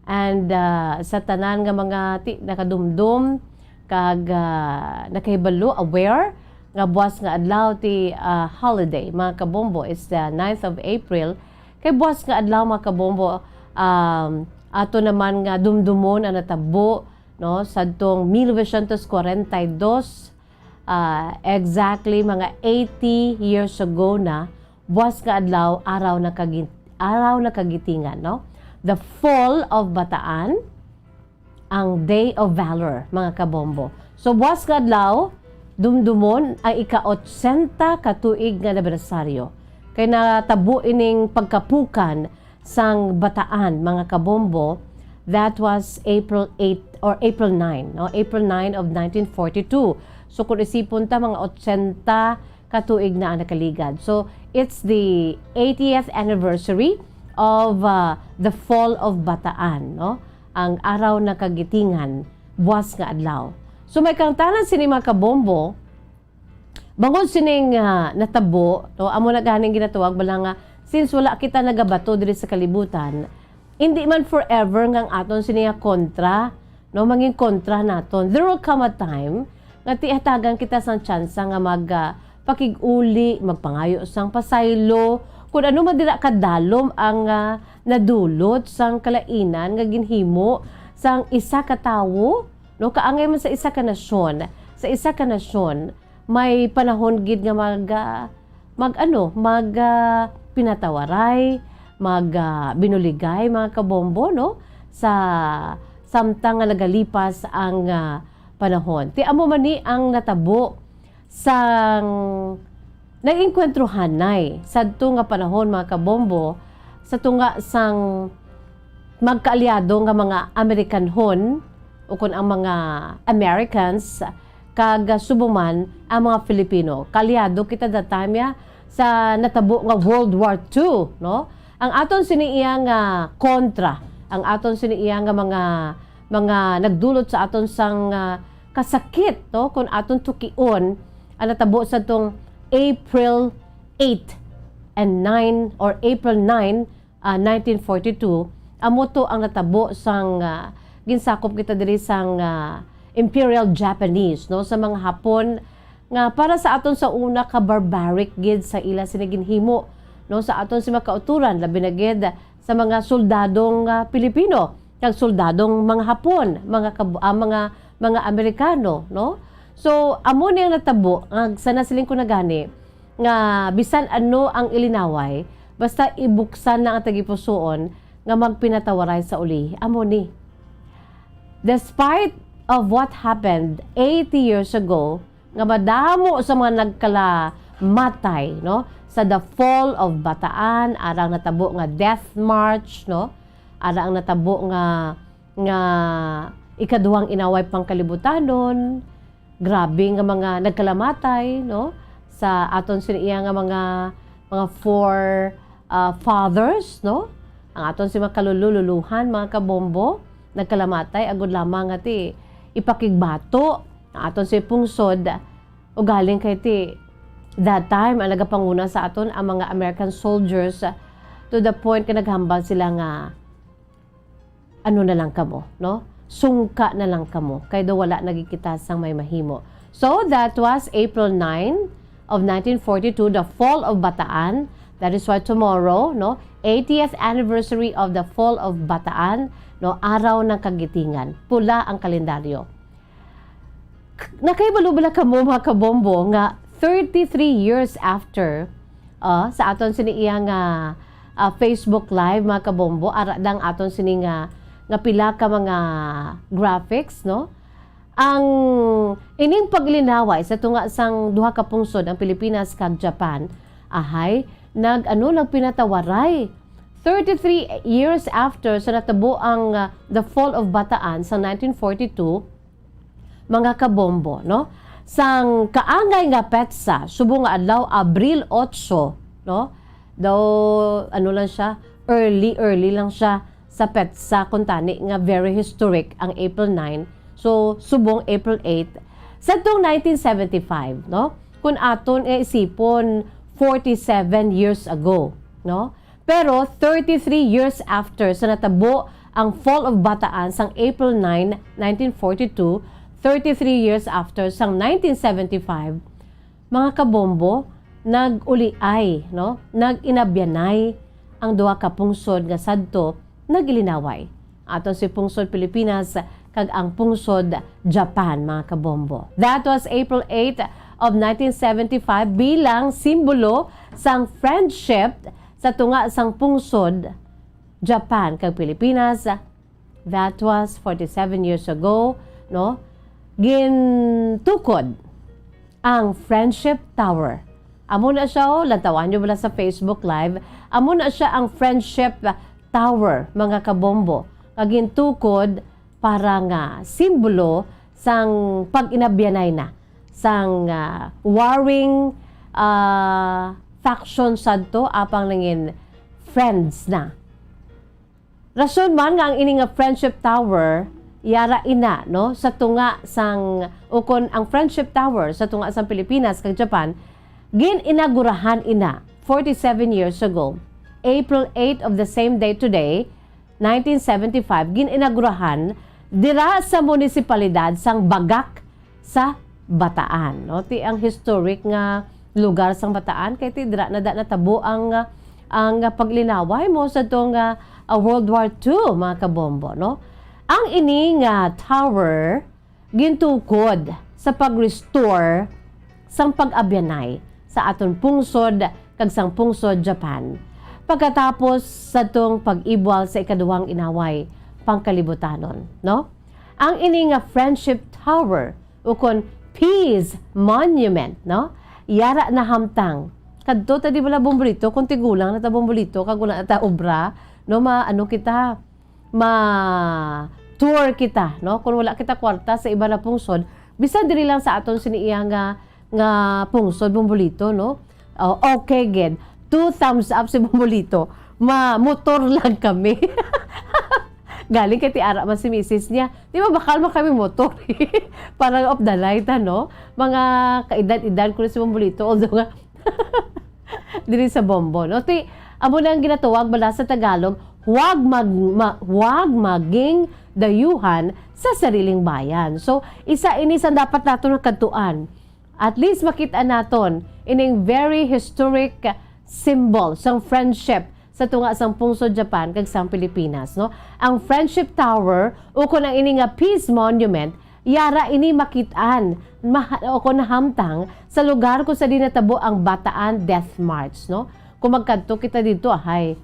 And, ah, sa tanan nga mga ti-, nakadumdom kag, ah, nakahibalo, aware nga buwas nga adlaw ti, ah, holiday, mga kabombo, is the ninth of April. Kay buwas nga adlaw, mga kabombo, um, ato naman nga dumdumon ang natabo, no, sadtong mil novecientos kwarenta y dos, ah, exactly mga eighty years ago na, buwas nga adlaw, araw na kagi-, araw na kagitingan, no? The fall of Bataan, ang Day of Valor, mga kabombo. So, buwas nga adlaw, dumdumon ang ika-otsenta ka tuig nga anibersaryo. Kay natabo ining pagkapukan sang Bataan, mga kabombo, that was April eight or April nine, no? April nine of nineteen forty-two. So, kung isipon ta, mga otsenta ka tuig na ang nakaligad. So, it's the eightieth anniversary of, uh, the fall of Bataan, no? Ang araw na kagitingan, buwas nga adlaw. So, may kangtanan sini, mga kabombo, bangod sining, ah, natabo, no? Amo na ganing ginatawag bala nga, since wala kita nagabato diri sa kalibutan, hindi man forever nga ang aton sini nga kontra, no, mangin kontra naton. There will come a time nga tihatagan kita sang tsansa nga mag, ah, pakig-uli, magpangayo sang pasaylo, kun ano man dira kadalom ang, ah, nadulot sang kalainan nga ginhimo sang isa ka tawo, no, kaangay man sa isa ka nasyon. Sa isa ka nasyon, may panahon gid nga mag, ah, mag, ano, mag, ah, pinatawaray, mag, ah, binuligay, mga kabombo, no? Sa samtang nga nagalipas ang, ah, panahon. Ti amo man ni ang natabo sang nag-engkwentruhanay sadto nga panahon, mga kabombo, sa tunga sang magkaalyado nga mga Amerikanhon, o kon ang mga Americans, kag, ah, subong man ang mga Filipino. Kaalyado kita that time, ya, sa natabo nga World War Two, no? Ang aton sini iya nga kontra, ang aton sini iya nga mga, mga nagdulot sa aton sang, ah, kasakit, no? Kung aton tukion, ang natabo sa tong April eight and nine or April nine, ah, nineteen forty-two, amo to ang natabo sang, ah, ginsakop kita diri sang, ah, Imperial Japanese, no, sa mga Hapon, nga para sa aton sa una ka barbaric gid sa ila sini ginhimo, no, sa aton si mga kauturan, labi na gid sa mga soldadong, ah, Pilipino kag soldadong mga Hapon, mga kab-, ah, mga, mga Amerikano, no? So, amo ni ang natabo, nga sa nasiling ko na gani, nga bisan ano ang ilinaway, basta ibuksan na ang tagipusoon nga magpinatawaray sa uli. Amo ni. Despite of what happened eighty years ago, nga madamo sa mga nagkalamatay, no, sa the fall of Bataan, arang natabo nga death march, no, arang natabo nga, nga ikaduhang inaway pangkalibutanon, grabe nga mga nagkalamatay, no, sa aton sini iya nga mga, mga four, ah, fathers, no? Ang aton si mga kalululuhan, mga kabombo, nagkalamatay agud lamang nga ti ipakigbato ang aton si pungsod, ugaling kay ti that time ang nagapanguna sa aton ang mga American soldiers, to the point nga naghambal sila nga, "Ano na lang kamo, no? Sungka na lang kamo, kay daw wala na gid kita sang may mahimo." So, that was April nine of nineteen forty-two, the fall of Bataan. That is why tomorrow, no, eightieth anniversary of the fall of Bataan, no, Araw ng Kagitingan. Pula ang kalendaryo. Nakahibalo bala kamo, mga kabombo, nga thirty-three years after, ah, sa aton sini iya nga, ah, Facebook Live, mga kabombo, ara dang aton sini nga, nga pila ka mga graphics, no? Ang ining paglinaway sa tunga sang duha ka pungsod, ang Pilipinas kag Japan, ahay, nag-, ano, nagpinatawaray. Thirty-three years after sa natabo ang, ah, the fall of Bataan sa nineteen forty-two, mga kabombo, no? Sang kaangay nga petsa, subong nga adlaw, Abril otso, no? Daw, ano lang siya, early, early lang siya sa petsa, kuntani nga very historic ang April nine. So, subong April eight. Sa tong nineteen seventy-five, no? Kung aton nga isipon, forty-seven years ago, no? Pero thirty-three years after sa natabo ang Fall of Bataan sang April nine, nineteen forty-two, thirty-three years after sang nineteen seventy-five, mga kabombo, nag-uliay, no? Nag-inabyanay ang duha ka pungsod nga sadto nagilinaway. Aton si pungsod Pilipinas kag ang pungsod Japan, mga kabombo. That was April eight of nineteen seventy-five bilang simbolo sang friendship sa tunga sang pungsod Japan kag Pilipinas. That was forty-seven years ago, no? Gintukod ang Friendship Tower. Amo na siya, oh, lantawan nyo bala sa Facebook Live. Amo na siya ang Friendship Tower, mga kabombo. Nga gintukod para nga simbolo sang pag-inabyanay na sang, ah, warring, ah, faction sadto, apang nangin friends na. Rason man nga ang ini nga Friendship Tower yara ina, no, sa tunga sang, ukon ang Friendship Tower sa tunga sang Pilipinas kag Japan, gin-inagurahan ina forty-seven years ago, April eight of the same day today, nineteen seventy-five, gin-inagurahan dira sa munisipalidad sang Bagak sa Bataan, no? Ti ang historic nga lugar sang Bataan, kay ti dira na da natabo ang, ang paglinaway mo sa tong, ah, ah, World War Two, mga kabombo, no? Ang ini nga tower gintukod sa pag-restore sang pag-abyanay sa aton pungsod kag sang pungsod Japan, pagkatapos sa tong pag-ibwal sa ikaduhang inaway pangkalibutanon, no? Ang ini nga Friendship Tower, ukon Peace Monument, no? Yara nahamtang. Kadto ta di bala, Bombolito, kung tigulang na ta, Bombolito, kag wala na ta obra, no, ma-, ano kita, ma-tour kita, no? Kung wala kita kwarta sa iba na pungsod, bisan diri lang sa aton sini iya nga, nga pungsod, Bombolito, no? Oh, okay, gid. Two thumbs up si Bombolito. Ma-motor lang kami. Galing kay ti ara man si misis niya. Di ba, bakal man kami motor? Parang of the light, ano? Mga kaedad-edad ko na si Bombolito. Although nga, diri sa Bombo, no? Ti, amo na ang ginatawag bala sa Tagalog, "Huwag mag-, ma-, huwag maging dayuhan sa sariling bayan." So, isa ini sa dapat naton nga kadtuan. At least makita naton ining very historic symbol sang friendship sa tunga sang pungsod Japan kag sang Pilipinas, no? Ang Friendship Tower, ukon ang ini nga Peace Monument, yara ini makit-an, maha-, o kon nahamtang sa lugar kung sa di natabo ang Bataan Death March, no? Kung magkadto kita dito, ahay.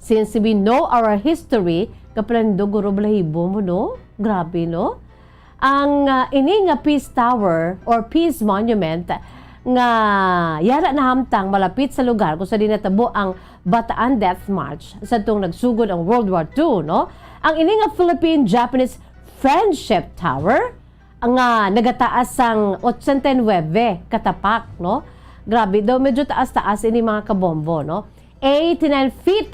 Since we know our history, kapalando guro balahibo mo, no? Grabe, no? Ang, ah, ini nga Peace Tower or Peace Monument nga yara nahamtang malapit sa lugar kung sa di natabo ang Bataan Death March sa tong nagsugod ang World War Two, no? Ang ini nga Philippine-Japanese Friendship Tower nga nagataas sang ochenta y nuebe ka tapak, no? Grabe daw, medyo taas-taas ini, mga kabombo, no? Eighty-nine feet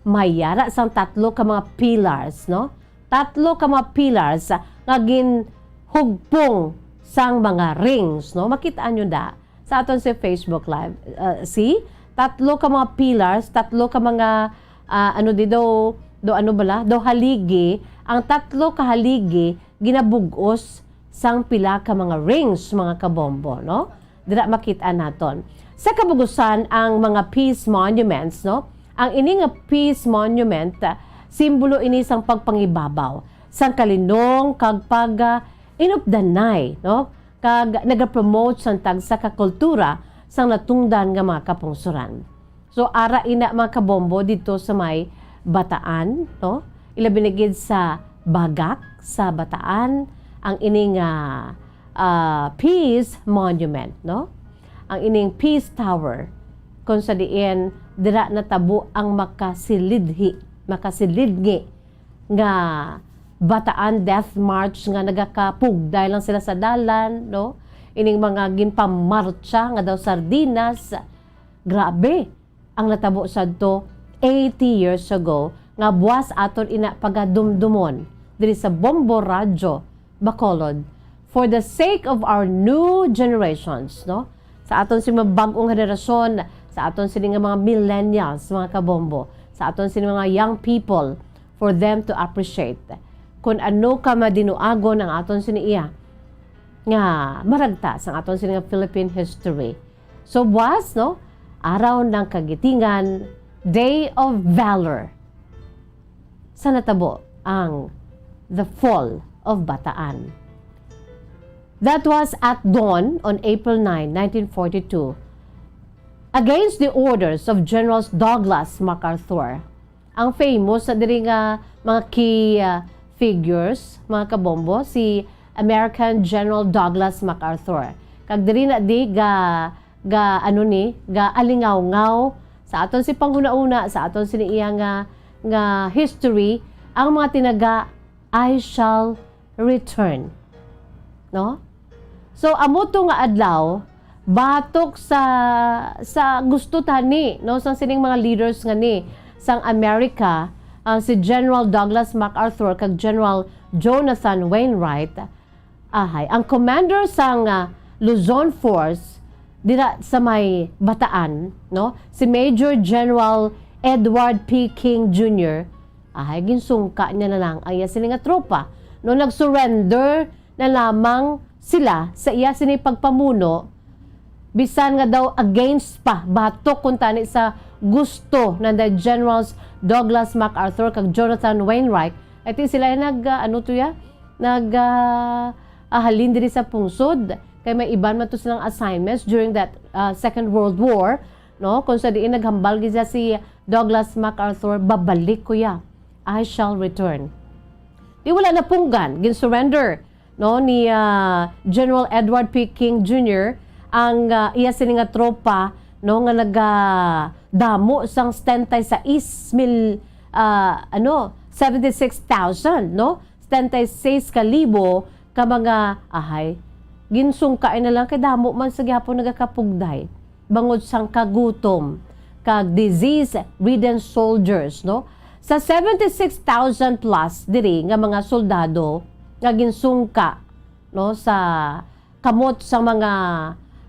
may ara sang tatlo ka mga pillars, no? Tatlo ka mga pillars nga ginhugpong sang mga rings, no? Makit-an nyo da sa aton si Facebook Live. Uh, see? Tatlo ka mga pillars, tatlo ka mga, ah, ano di daw, do ano bala? Do haligi. Ang tatlo ka haligi ginabug-os sang pila ka mga rings, mga kabombo, no? Dira makit-an naton. Sa kabugusan, ang mga peace monuments, no? Ang ini nga peace monument, ah, simbolo ini sang pagpangibabaw, sang kalinong, kag pag, ah, inupdanay, no? Kag nagapromote sang tagsa ka kultura sang natungdan nga mga kapungsoran. So, ara ina, mga kabombo, dito sa may Bataan, no? Ilabi na gid sa Bagak, sa Bataan, ang ining, ah, ah, Peace Monument, no? Ang ining Peace Tower, kung sa diin dira natabo ang makasilidhi, makasilidngi nga Bataan Death March nga nagakapugday lang sila sa dalan, no? Ining mga ginpamartsa nga daw sardinas. Grabe ang natabo sadto eighty years ago nga buwas aton ina pagadumdumon diri sa Bombo Radyo Bacolod for the sake of our new generations, no? Sa aton sini mga bag-ong henerasyon, sa aton sini nga mga millennials, mga kabombo, sa aton sini mga young people, for them to appreciate kun ano ka madinuagon ang aton sini iya nga maragta sang aton sini nga Philippine history. So, buwas, no? Araw ng Kagitingan, Day of Valor. Sa natabo ang The Fall of Bataan. That was at dawn on April nine, nineteen forty-two, against the orders of Generals Douglas MacArthur. Ang famous na diri nga mga key, ah, figures, mga kabombo, si American General Douglas MacArthur. Kag diri na di ga, ga, ano ni, ga alingawngaw sa aton si panghunahuna, sa aton sini iya nga, nga history, ang mga tinaga, "I shall return." No? So, amo to nga adlaw, batok sa, sa gusto tani, no, sang sining mga leaders nga ni sang America, ang si General Douglas MacArthur kag General Jonathan Wainwright, ahay, ang commander sang, ah, Luzon Force dira sa may Bataan, no, si Major General Edward P. King Junior, ahay, ginsungka niya na lang ang iya sini nga tropa. No, nag-surrender na lamang sila sa iya sini pagpamuno, bisan nga daw against pa, batok kuntani sa gusto nanda Generals Douglas MacArthur kag Jonathan Wainwright. Ati sila nag, ah, ano to ya? Nag, ah, ah, halin diri sa pungsod. Kay may iban man to silang assignments during that, ah, Second World War, no? Kung sa diin naghambal gid siya si Douglas MacArthur, "Babalik ko ya. I shall return." Di wala napunggan, gin-surrender, no, ni, ah, General Edward P. King Junior ang, ah, iya sini nga tropa, no, nga nagadamo sang setenta y seis mil, ah, ano, seventy-six thousand, no? Setenta y seis ka libo ka mga ahay. Ginsungka na lang kay damo man sa gihapon nagakapugday bangod sang kagutom kag disease-ridden soldiers, no? Sa seventy-six thousand plus diri nga mga soldado nga ginsungka, no, sa kamot sa mga,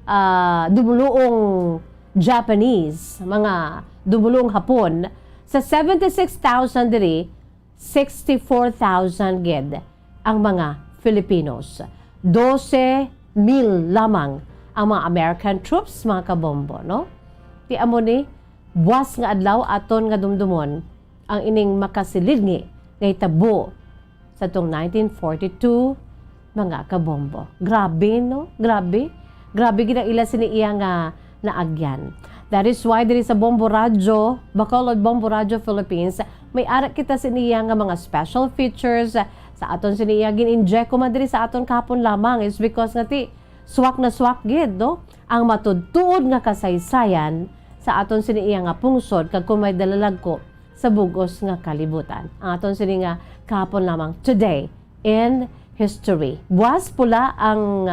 ah, dumuluong Japanese, mga dumuluong Hapon, sa seventy-six thousand diri, sixty-four thousand gid ang mga Filipinos. Dose mil lamang ang mga American troops, mga kabombo, no? Ti amo ni, buwas nga adlaw aton nga dumdumon ang ining makasilidngi nga hitabo sa tong nineteen forty-two, mga kabombo. Grabe, no? Grabe. Grabe gid ang ila sini iya nga naagyan. That is why diri sa Bombo Radyo, Bacolod Bombo Radyo Philippines, may ara kita sini iya nga mga special features sa aton sini iya gin-inject ko man diri sa aton kahapon lamang is because nga ti swak na swak gid, no? Ang matudtuod nga kasaysayan sa aton sini iya nga pungsod kag kung may dalalagko sa bug-os nga kalibutan. Ang aton sini nga kahapon lamang, today in history. Buwas pula ang,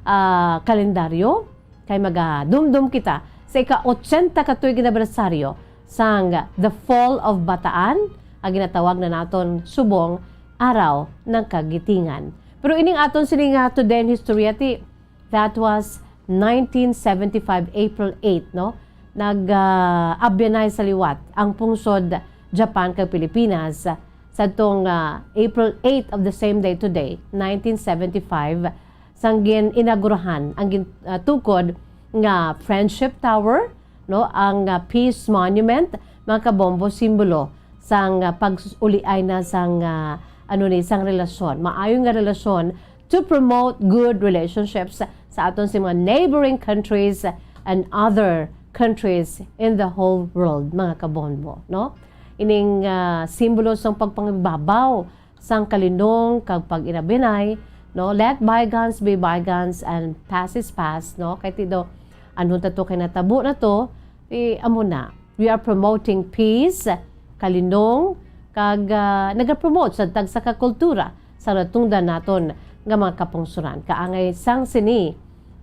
ah, kalendaryo, kay magadumdum kita sa ika-ochenta ka tuig anibersaryo sang The Fall of Bataan, nga ginatawag na naton subong Araw ng Kagitingan. Pero ining aton sini nga today in history, ati, that was nineteen seventy-five, April eight, no? Nag, ah, abyanay sa liwat ang pungsod Japan kag Pilipinas sadtong, ah, April eight of the same day today, nineteen seventy-five, sang gin-inagurahan ang gin-, ah, tukod nga Friendship Tower, no, ang, ah, Peace Monument, mga kabombo, simbolo sang, ah, pag-uliay na sang, ah, ano ni, sang relasyon, maayo nga relasyon, to promote good relationships sa aton sa mga neighboring countries and other countries in the whole world, mga kabombo, no? Ining, ah, simbolo sang pagpangibabaw sang kalinong kag pag-inabinay, no? Let bygones be bygones and past is past, no? Kay ti do, anhon ta to kay natabo na to, ti amo na. We are promoting peace, kalinong, kag, ah, nagapromote sa tagsa ka kultura sa natungdan naton nga mga kapungsoran. Kaangay sang sini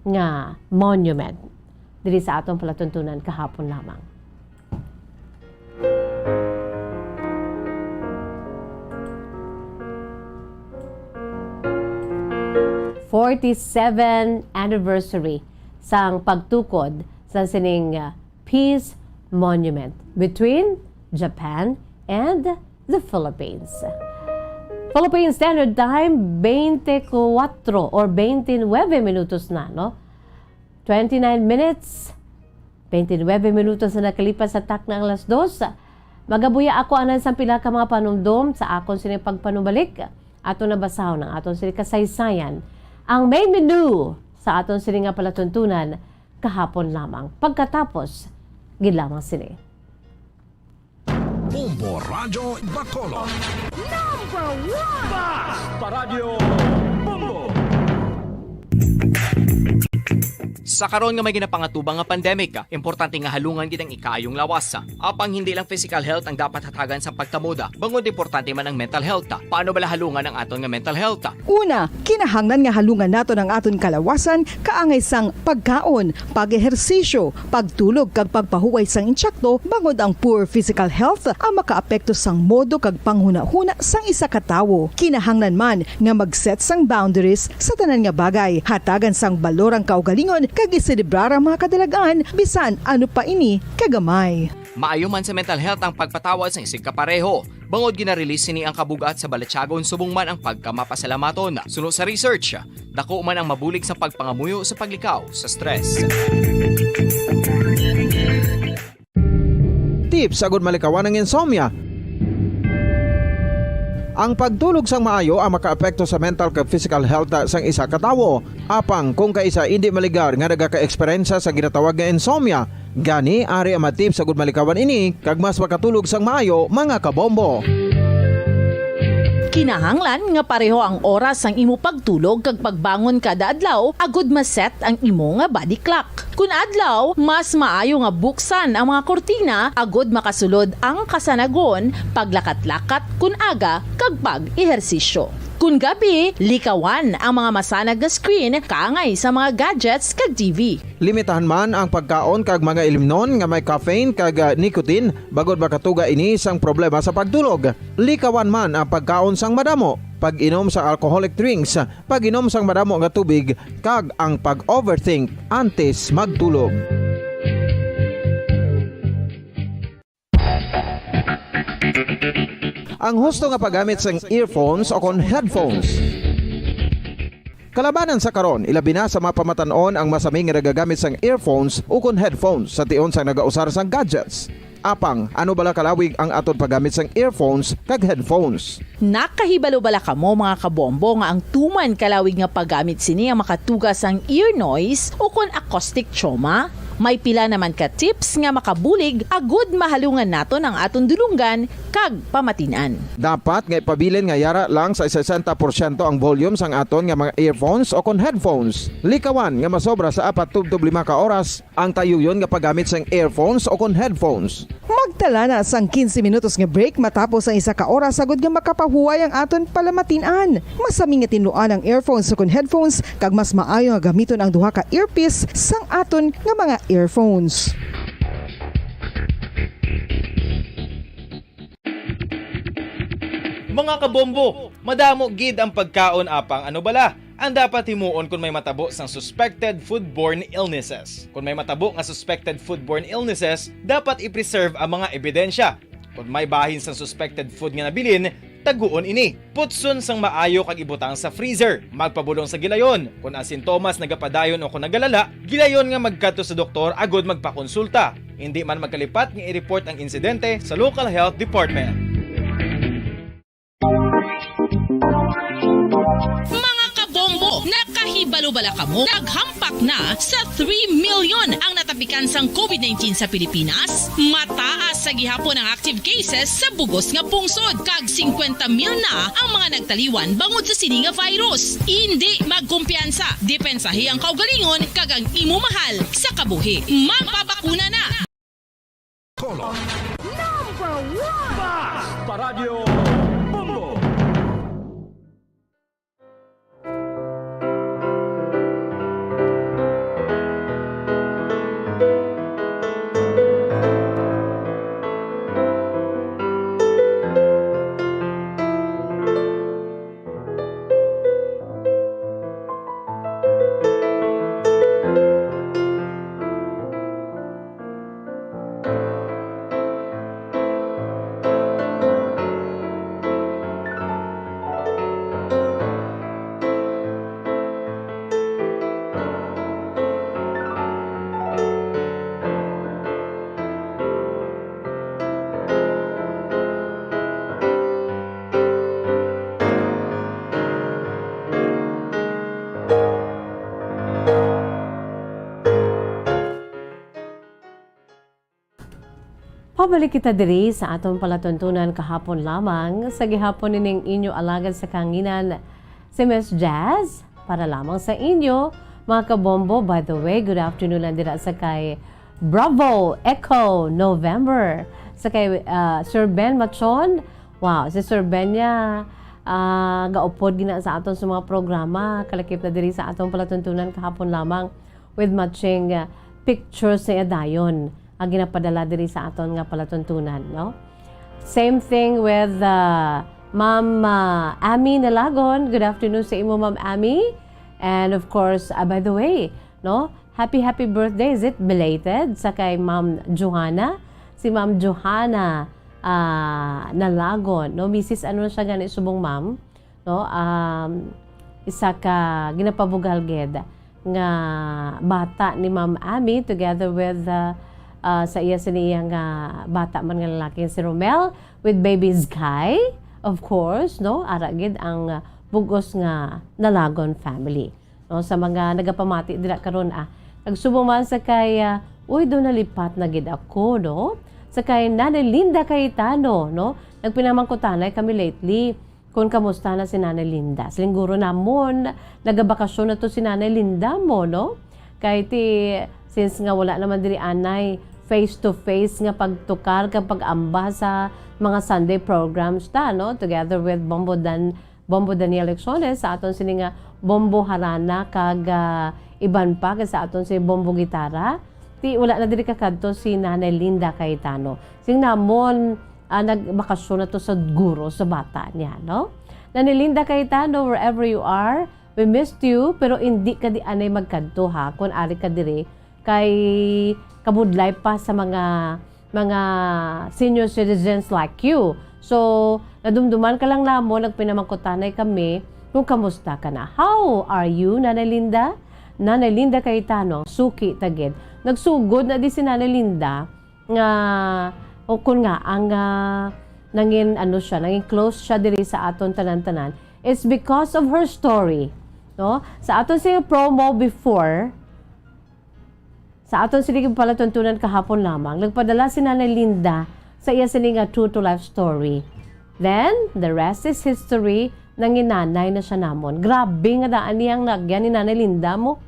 nga monument diri sa aton palatuntunan kahapon lamang. Forty-seven anniversary sang pagtukod sa sining, uh, Peace Monument between Japan and the Philippines. Philippine Standard Time, twenty-four or twenty-nine minutos na, no? Twenty-nine minutes, twenty-nine minutos na nakalipas sa takna ang alas dos. Magabuya ako anay sang pila ka mga panumdom sa akon sini pagpanumalik. Aton nabasahon ang aton sini kasaysayan. Ang main menu sa aton sini nga palatuntunan kahapon lamang. Pagkatapos, gid lamang sini. Bombo Radyo Bacolod. Number one! Basta Radyo Bombo! Sa karon nga may ginapangatubang nga pandemic, importante nga halungan gid ang ikaayong lawas. Apang hindi lang physical health ang dapat hatagan sa pagtamod, bangod importante man ang mental health. Paano bala halungan ang aton nga mental health? Una, kinahanglan nga halungan naton ang aton kalawasan kaangay sang pagkaon, pag-ehersisyo, pagtulog kag pagpahuway sang insakto, bangod ang poor physical health ang makaapekto sang modo kag panghunahuna sang isa ka tawo. Kinahanglan man nga mag-set sang boundaries sa tanan nga bagay, hatagan sang balor ang kaugalingon kag iselebrar ang mga kadalagan, bisan ano pa ini kagamay. Maayo man sa mental health ang pagpatawad sang isigkapareho, bangod gina-release sini ang kabug-at sa balatyagon subong man ang pagkamapasalamaton. Suno sa research, dako man ang mabulig sa pagpangamuyo sa paglikaw sa stress. Tips agud malikawan ang insomnia. Ang pagtulog sang maayo ang makaapekto sa mental kag physical health sang isa ka tawo. Apang kung kaisa indi maligar nga nagaka-eksperyensya sa ginatawag nga insomnia, gani ari ang mga tips agud malikawan ini kag mas makatulog sang maayo, mga kabombo. Kinahanglan nga pareho ang oras sang imo pagtulog kag pagbangon kada adlaw agud ma-set ang imo nga body clock. Kun adlaw, mas maayo nga buksan ang mga kurtina agud makasulod ang kasanagon, paglakat-lakat kun aga, kag pag-ehersisyo. Kun gabi, likawan ang mga masanag nga screen kaangay sa mga gadgets kag T V. Limitahan man ang pagkaon kag mga ilimnon nga may caffeine kag, ah, nicotine, bangod makatuga ini sang problema sa pagtulog. Likawan man ang pagkaon sang madamo, pag-inom sa alcoholic drinks, pag-inom sang madamo nga tubig, kag ang pag-overthink antes magtulog. Ang husto nga paggamit sang earphones o kon headphones. Kalabanan sa karon, ilabi na sa mga pamatan-on ang masami nga nagagamit sang earphones o kon headphones sa tion sang nagausar sang gadgets. Apang, ano bala kalawig ang aton paggamit sang earphones kag headphones? Nakahibalo bala kamo, mga kabombo, nga ang tuman kalawig nga paggamit sini ang makatuga sang ear noise o kon acoustic trauma? May pila naman ka tips nga makabulig agud mahalungan naton ang aton dulonggan kag pamatin-an. Dapat nga ipabilin nga yara lang sa sesenta porsyento ang volume sang aton nga mga earphones o kon headphones. Likawan nga masobra sa apat tubtob lima ka oras ang tayuyon nga paggamit sang earphones o kon headphones. Magtala na sang quince minutos nga break matapos ang isa ka oras agud nga makapahuway ang aton palamatin-an. Masami nga tinluan ang earphones ukon headphones, kag mas maayo nga gamiton ang duha ka earpiece sang aton nga mga earphones. Mga kabombo, madamo gid ang pagkaon apang ano bala ang dapat himuon kon may matabo sang suspected foodborne illnesses. Kon may matabo nga suspected foodborne illnesses, dapat i-preserve ang mga ebidensya. Kon may bahin sang suspected food nga nabilin, taguon ini. Putson sang maayo kag ibutang sa freezer. Magpabulong sa gilayon. Kon ang sintomas nagapadayon o kon nagalala, gilayon nga magkadto sa doktor agud magpakonsulta. Indi man magkalipat nga i-report ang insidente sa local health department. Mga kabombo, nakahibalo bala kamo? Naghampak na sa three million ang natapikan sang COVID nineteen sa Pilipinas. Mataas sa gihapon ang active cases sa bugos nga pungsod, kag singkwenta mil na ang mga nagtaliwan bangod sa sini nga virus. Indi magkumpiyansa, depensahi ang kaugalingon kag ang imo mahal sa kabuhi. Magpabakuna na! Color. Number one! Bas! Paradyo Bombo! Pabalik kita diri sa aton palatuntunan kahapon lamang, sa gihapon nining inyo alagad sa kahanginan, si Miss Jazz, para lamang sa inyo, mga kabombo. By the way, good afternoon lang dira sa kay Bravo Echo November, sa kay, ah, Sir Ben Machon. Wow, si Sir Ben niya, ah, gaupod gina sa aton sa mga programa, kalakip na diri sa aton palatuntunan kahapon lamang with matching, ah, pictures niya dayon ang ginapadala diri sa aton nga palatuntunan, no? Same thing with, uh, Ma'am, uh, Ami Nalagon. Good afternoon sa imo, Ma'am Ami. And of course, uh, by the way, no, happy, happy birthday. Is it belated? Sa kay Ma'am Johanna. Si Ma'am Johanna, uh, Nalagon, no? Misis, ano na siya gani subong, Ma'am? No? Um, isa ka ginapabugal gid nga bata ni Ma'am Ami together with, uh, uh, sa iya sini iya nga bata man nga lalaki si Romel with baby Sky, of course, no? Ara gid ang, uh, bug-os nga Nalagon family. No, sa mga nagapamati dira karon, ah, nagsubo man sa kay, ah, "Uy, do nalipat na gid ako," no? Sa kay Nanay Linda Cayetano, no? Nagpinamangkutanay kami lately kung kamusta na si Nanay Linda. Silingguro namon, nagabakasyon na to si Nanay Linda mo, no? Kay ti, since nga wala naman diri anay face to face nga pagtukar kag pag-amba sa mga Sunday programs ta, no? Together with Bombo Dan Bombo Daniel Lexones, sa aton sini nga Bombo Harana, kag, ah, iban pa, kag sa aton si Bombo Gitara. Ti wala na diri kakadto si Nanay Linda Cayetano. Sing namon, ah, nagbakasyon na to sa guro sa bata niya, no? Nanay Linda Cayetano, wherever you are, we missed you, pero indi ka di anay magkadto, ha, kun ari ka diri, kay kabudlay pa sa mga, mga senior citizens like you. So, nadumduman ka lang namon, nagpinamangkutanay kami kung kamusta ka na. How are you, Nanay Linda? Nanay Linda Cayetano, ang suki ta gid. Nagsugod na di si Nanay Linda nga, o kun nga, ang, ah, nangin, ano siya, nangin close siya diri sa aton tanan-tanan. It's because of her story, no? Sa aton sing promo before, Sa aton sini palatuntunan kahapon lamang, nagpadala si Nanay Linda sa iya sini nga true to life story. Then, the rest is history, nanginanay na siya namon. Grabe nga daan niyang nagyan ni Nanay Linda mo.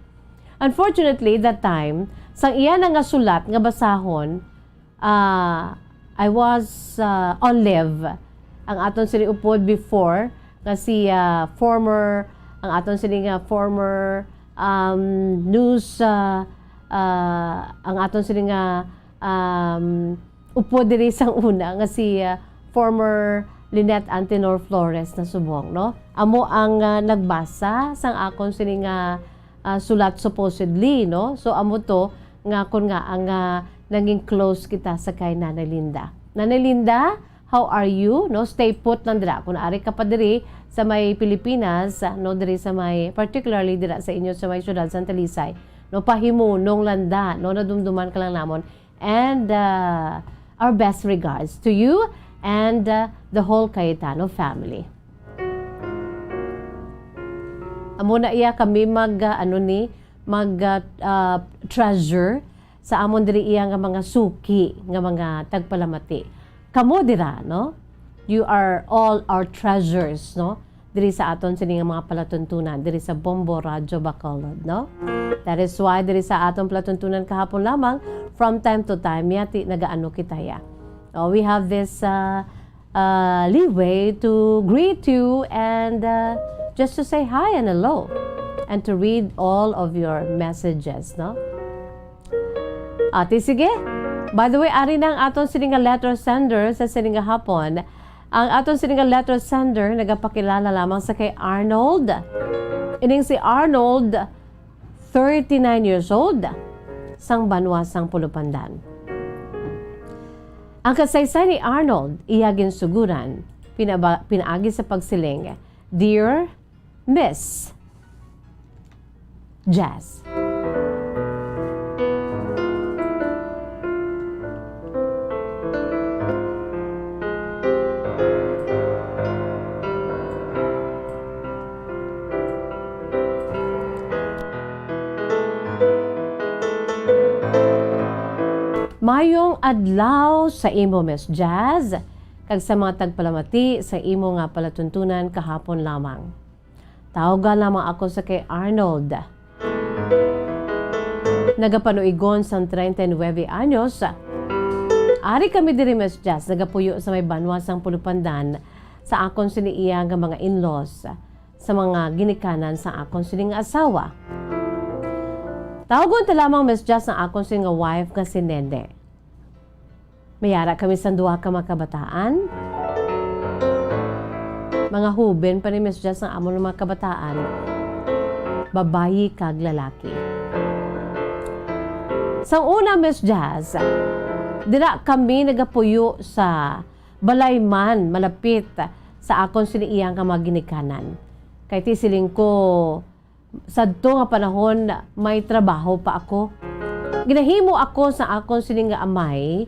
Unfortunately, that time, sang iya na nga sulat nga basahon, ah, I was, ah, on leave. Ang aton sini upod before, nga si, ah, former, ang aton sini nga former, um, news, ah, ah, ang aton sini nga, um, upod diri sang una nga si, ah, former, Lynette Antenor Flores na subong, no? Amo ang, ah, nagbasa sang akon sini nga, ah, sulat supposedly, no? So, amo to nga kon nga ang, ah, nanging close kita sa kay Nanay Linda. Nanay Linda, how are you? No, stay put lang dira. Kung ari ka pa diri sa may Pilipinas, ah, no, diri sa may, particularly dira sa inyo sa may siyudad Santa Lisay, no, pahimunong lang da, no, nadumduman ka lang namon. And, uh, our best regards to you and, uh, the whole Cayetano family. Amo na iya kami mag, uh, ano ni, mag, uh, uh, treasure sa amon diri iya nga mga suki nga mga tagpalamati. Kamo dira, no? You are all our treasures, no? Diri sa aton sini nga mga palatuntunan, diri sa Bombo Radyo Bacolod, no? That is why diri sa aton palatuntunan kahapon lamang, from time to time, yati nagaano kita ya. Oh, we have this, uh, uh, leeway to greet you and, uh, just to say hi and hello and to read all of your messages, no? Ati, sige. By the way, ari na ang aton sini nga letter sender sa sini nga hapon. Ang aton sini nga letter sender nagapakilala lamang sa kay Arnold. Ining si Arnold, thirty-nine years old, sang banwa sang Pulupandan. Ang kasaysay ni Arnold, iya ginsuguran, pinaba-, pinaagi sa pagsiling, "Dear Miss Jazz." Mayong adlaw sa imo, Miss Jazz, kag sa mga tagpalamati sa imo nga palatuntunan kahapon lamang. Tawga lamang ako sa kay Arnold. Nagapanuigon sang treinta y nueve anyos. Ari kami diri, Miss Jazz, nagapuyo sa may banwa sang Pulupandan sa akon sini iya nga mga in-laws, sa mga ginikanan sa akon sini nga asawa. Tawgon ta lamang, Miss Jazz, ang akon sini nga wife nga si Nene. May ara kami sang duha ka mga kabataan. Mga huben pa ni Miss Jazz ang amon mga kabataan, babayi kag lalaki. Sang una, Miss Jazz, dira kami nagapuyo sa balay man malapit sa akon sini iya nga mga ginikanan. Kay ti siling ko, sadto nga panahon, may trabaho pa ako. Ginahimo ako sa akon sini nga amay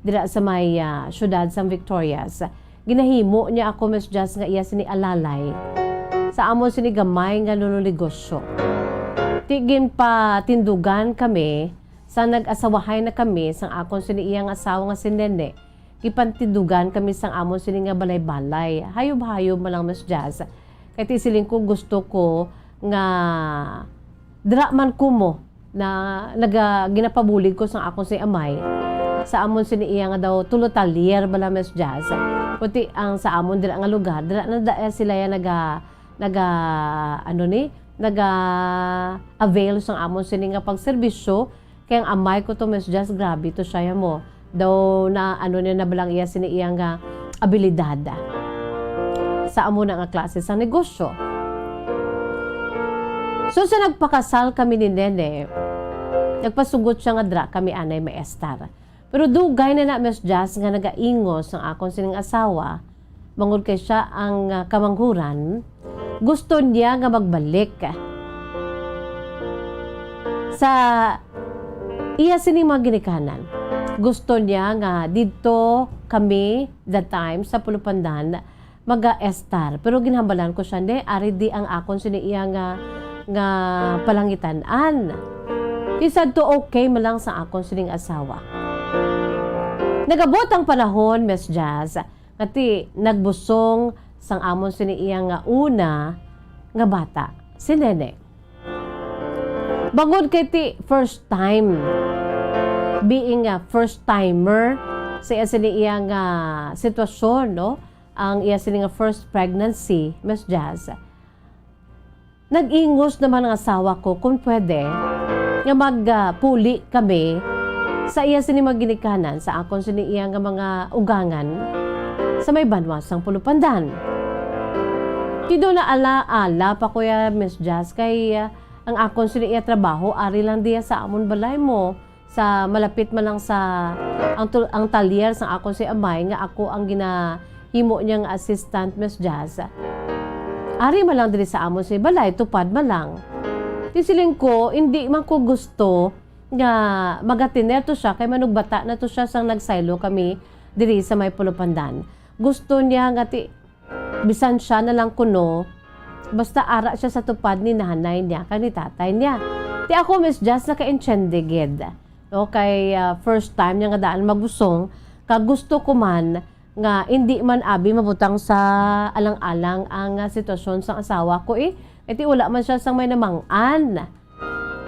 dira sa may, ah, siyudad sang Victorias. Ginahimo niya ako, Miss Jazz, nga iya sini alalay sa amon sini gamay nga lunonegosyo. Ti ginpatindugan kami sa nag-asawahay na kami sang akon sini iya nga asawa nga si Nene. Gipantindugan kami sang amon sini nga balay-balay. Hayop-hayop man lang, Miss Jazz. Kay ti siling ko, gusto ko nga dira man ko mo na naga-, ginapabulig ko sang akon si amay sa amon sini iya nga daw tulo talyer bala, Miss Jazz. Kundi ang sa amon dira nga lugar, dira na da-, sila ya naga-, naga-, ano ni, naga-avail sang amon sini nga pagserbisyo. Kay ang amay ko to, Miss Jazz, grabe to siya, ya mo. Daw na, ano niya, nabalang iya sini iya nga abilidad sa amo na nga klase sa negosyo. So, sa nagpakasal kami ni Nene, nagpasugot siya nga dira kami anay maestar. Pero dugay na na, Miss Jazz, nga nagaingos ang akon sining asawa, bangod kay siya ang, ah, kamanghuran, gusto niya nga magbalik sa iya sining mga ginikanan. Gusto niya nga didto kami that time sa Pulupandan maga-estar. Pero ginhambalan ko siya, "Hindi, ari di ang akon sini iya nga, nga palangitan-an." Ti sadto okay man lang sa akon sining asawa. Nagabot ang panahon, Miss Jazz, nga ti nagbusong sang amon sini iya nga una nga bata, si Nene. Bangod kay ti first time, being a first timer sa iya sini iya nga sitwasyon, no? Ang iya sini nga first pregnancy, Miss Jazz. Nag-ingos naman ang asawa ko kung pwede nga mag, ah, puli kami sa iya sini mga ginikanan, sa akon sini iya nga mga ugangan, may banwa sang Pulupandan. Ti daw na ala-ala pa ko ya, Miss Jazz, kay, ah, ang akon sini iya trabaho ari lang diya sa amon balay mo, sa malapit man lang sa ang tul-, ang talyer sang akon si amay nga ako ang ginahimo niya nga assistant, Miss Jazz. Ari man lang diri sa amon si balay, tupad man lang. Ti siling ko, hindi man ko gusto nga magatiner to siya kay manugbata na to siya sang nagsaylo kami diri sa may Pulupandan. Gusto niya nga ti bisan siya na lang kuno, basta ara siya sa tupad ni nanay niya kag ni tatay niya. Ti ako, Miss Jazz, nakaintiende gid. No, kay, ah, first time niya nga daan magusong, kag gusto ko man nga indi man abi mabutang sa alang-alang ang, ah, sitwasyon sang asawa ko, eh. Kay ti wala man siya sang may namang-an.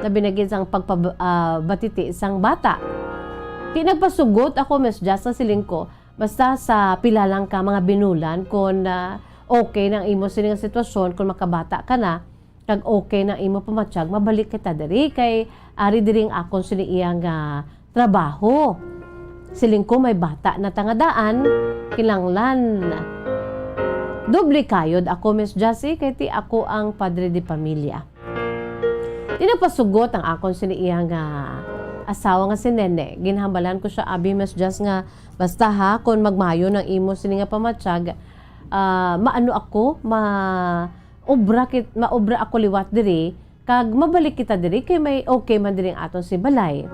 Labi na gid sang pagpab-, ah, batiti sang bata. Ti nagpasugot ako, Miss Jazz, nga siling ko, basta sa pila lang ka mga binulan, kon, ah, okay na ang imo sini nga sitwasyon, kon makabata ka na, kag okay na ang imo pamatyag, mabalik kita diri, kay ari diri ang akon sini iya nga trabaho. Siling ko, may bata na ta nga daan, kinahanglan doble kayod ako, Miss Jessie, kay ti ako ang padre de pamilya. Di nagpasugot ang akon sini iya nga asawa nga si Nene. Ginhambalan ko siya, abi, Miss Jess, nga basta ha, kon magmayo nang imo sini nga pamatyag, ah, maano ako, ma-, obra kit-, maobra ako liwat diri, kag mabalik kita diri, kay may okay man diri ang aton si balay.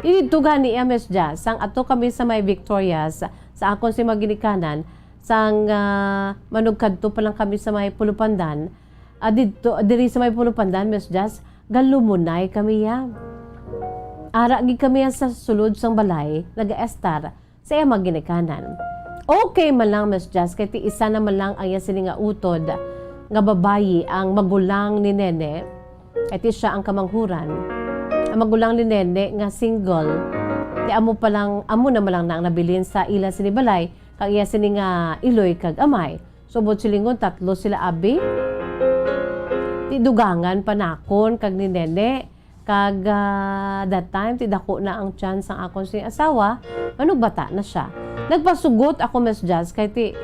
Didto gani iya, Miss Jess, sang ato kami sa may Victorias, sa akon si mga ginikanan, sang, ah, manugkadto pa lang kami sa may Pulupandan, ah, didto, diri sa may Pulupandan, Miss Jess, galumunay kami ya. Ara gid kami ya sa sulod sang balay, nagaestar sa iya mga ginikanan. Okay man lang, Miss Jess, kay ti isa na man lang ang iya sini nga utod nga babayi ang magulang ni Nene, kay ti siya ang kamanghuran. Ang magulang ni Nene nga single, ti amo pa lang, amo na man lang na ang nabilin sa ila sini balay, kag iya sini nga iloy kag amay. Subot silingon, tatlo sila abi. Ti dugangan pa nakon kag ni Nene. Kag, ah, that time, ti dako na ang tiyan sang akon sing asawa, manugbata na siya. Nagpasugot ako, Miss Jazz, kay ti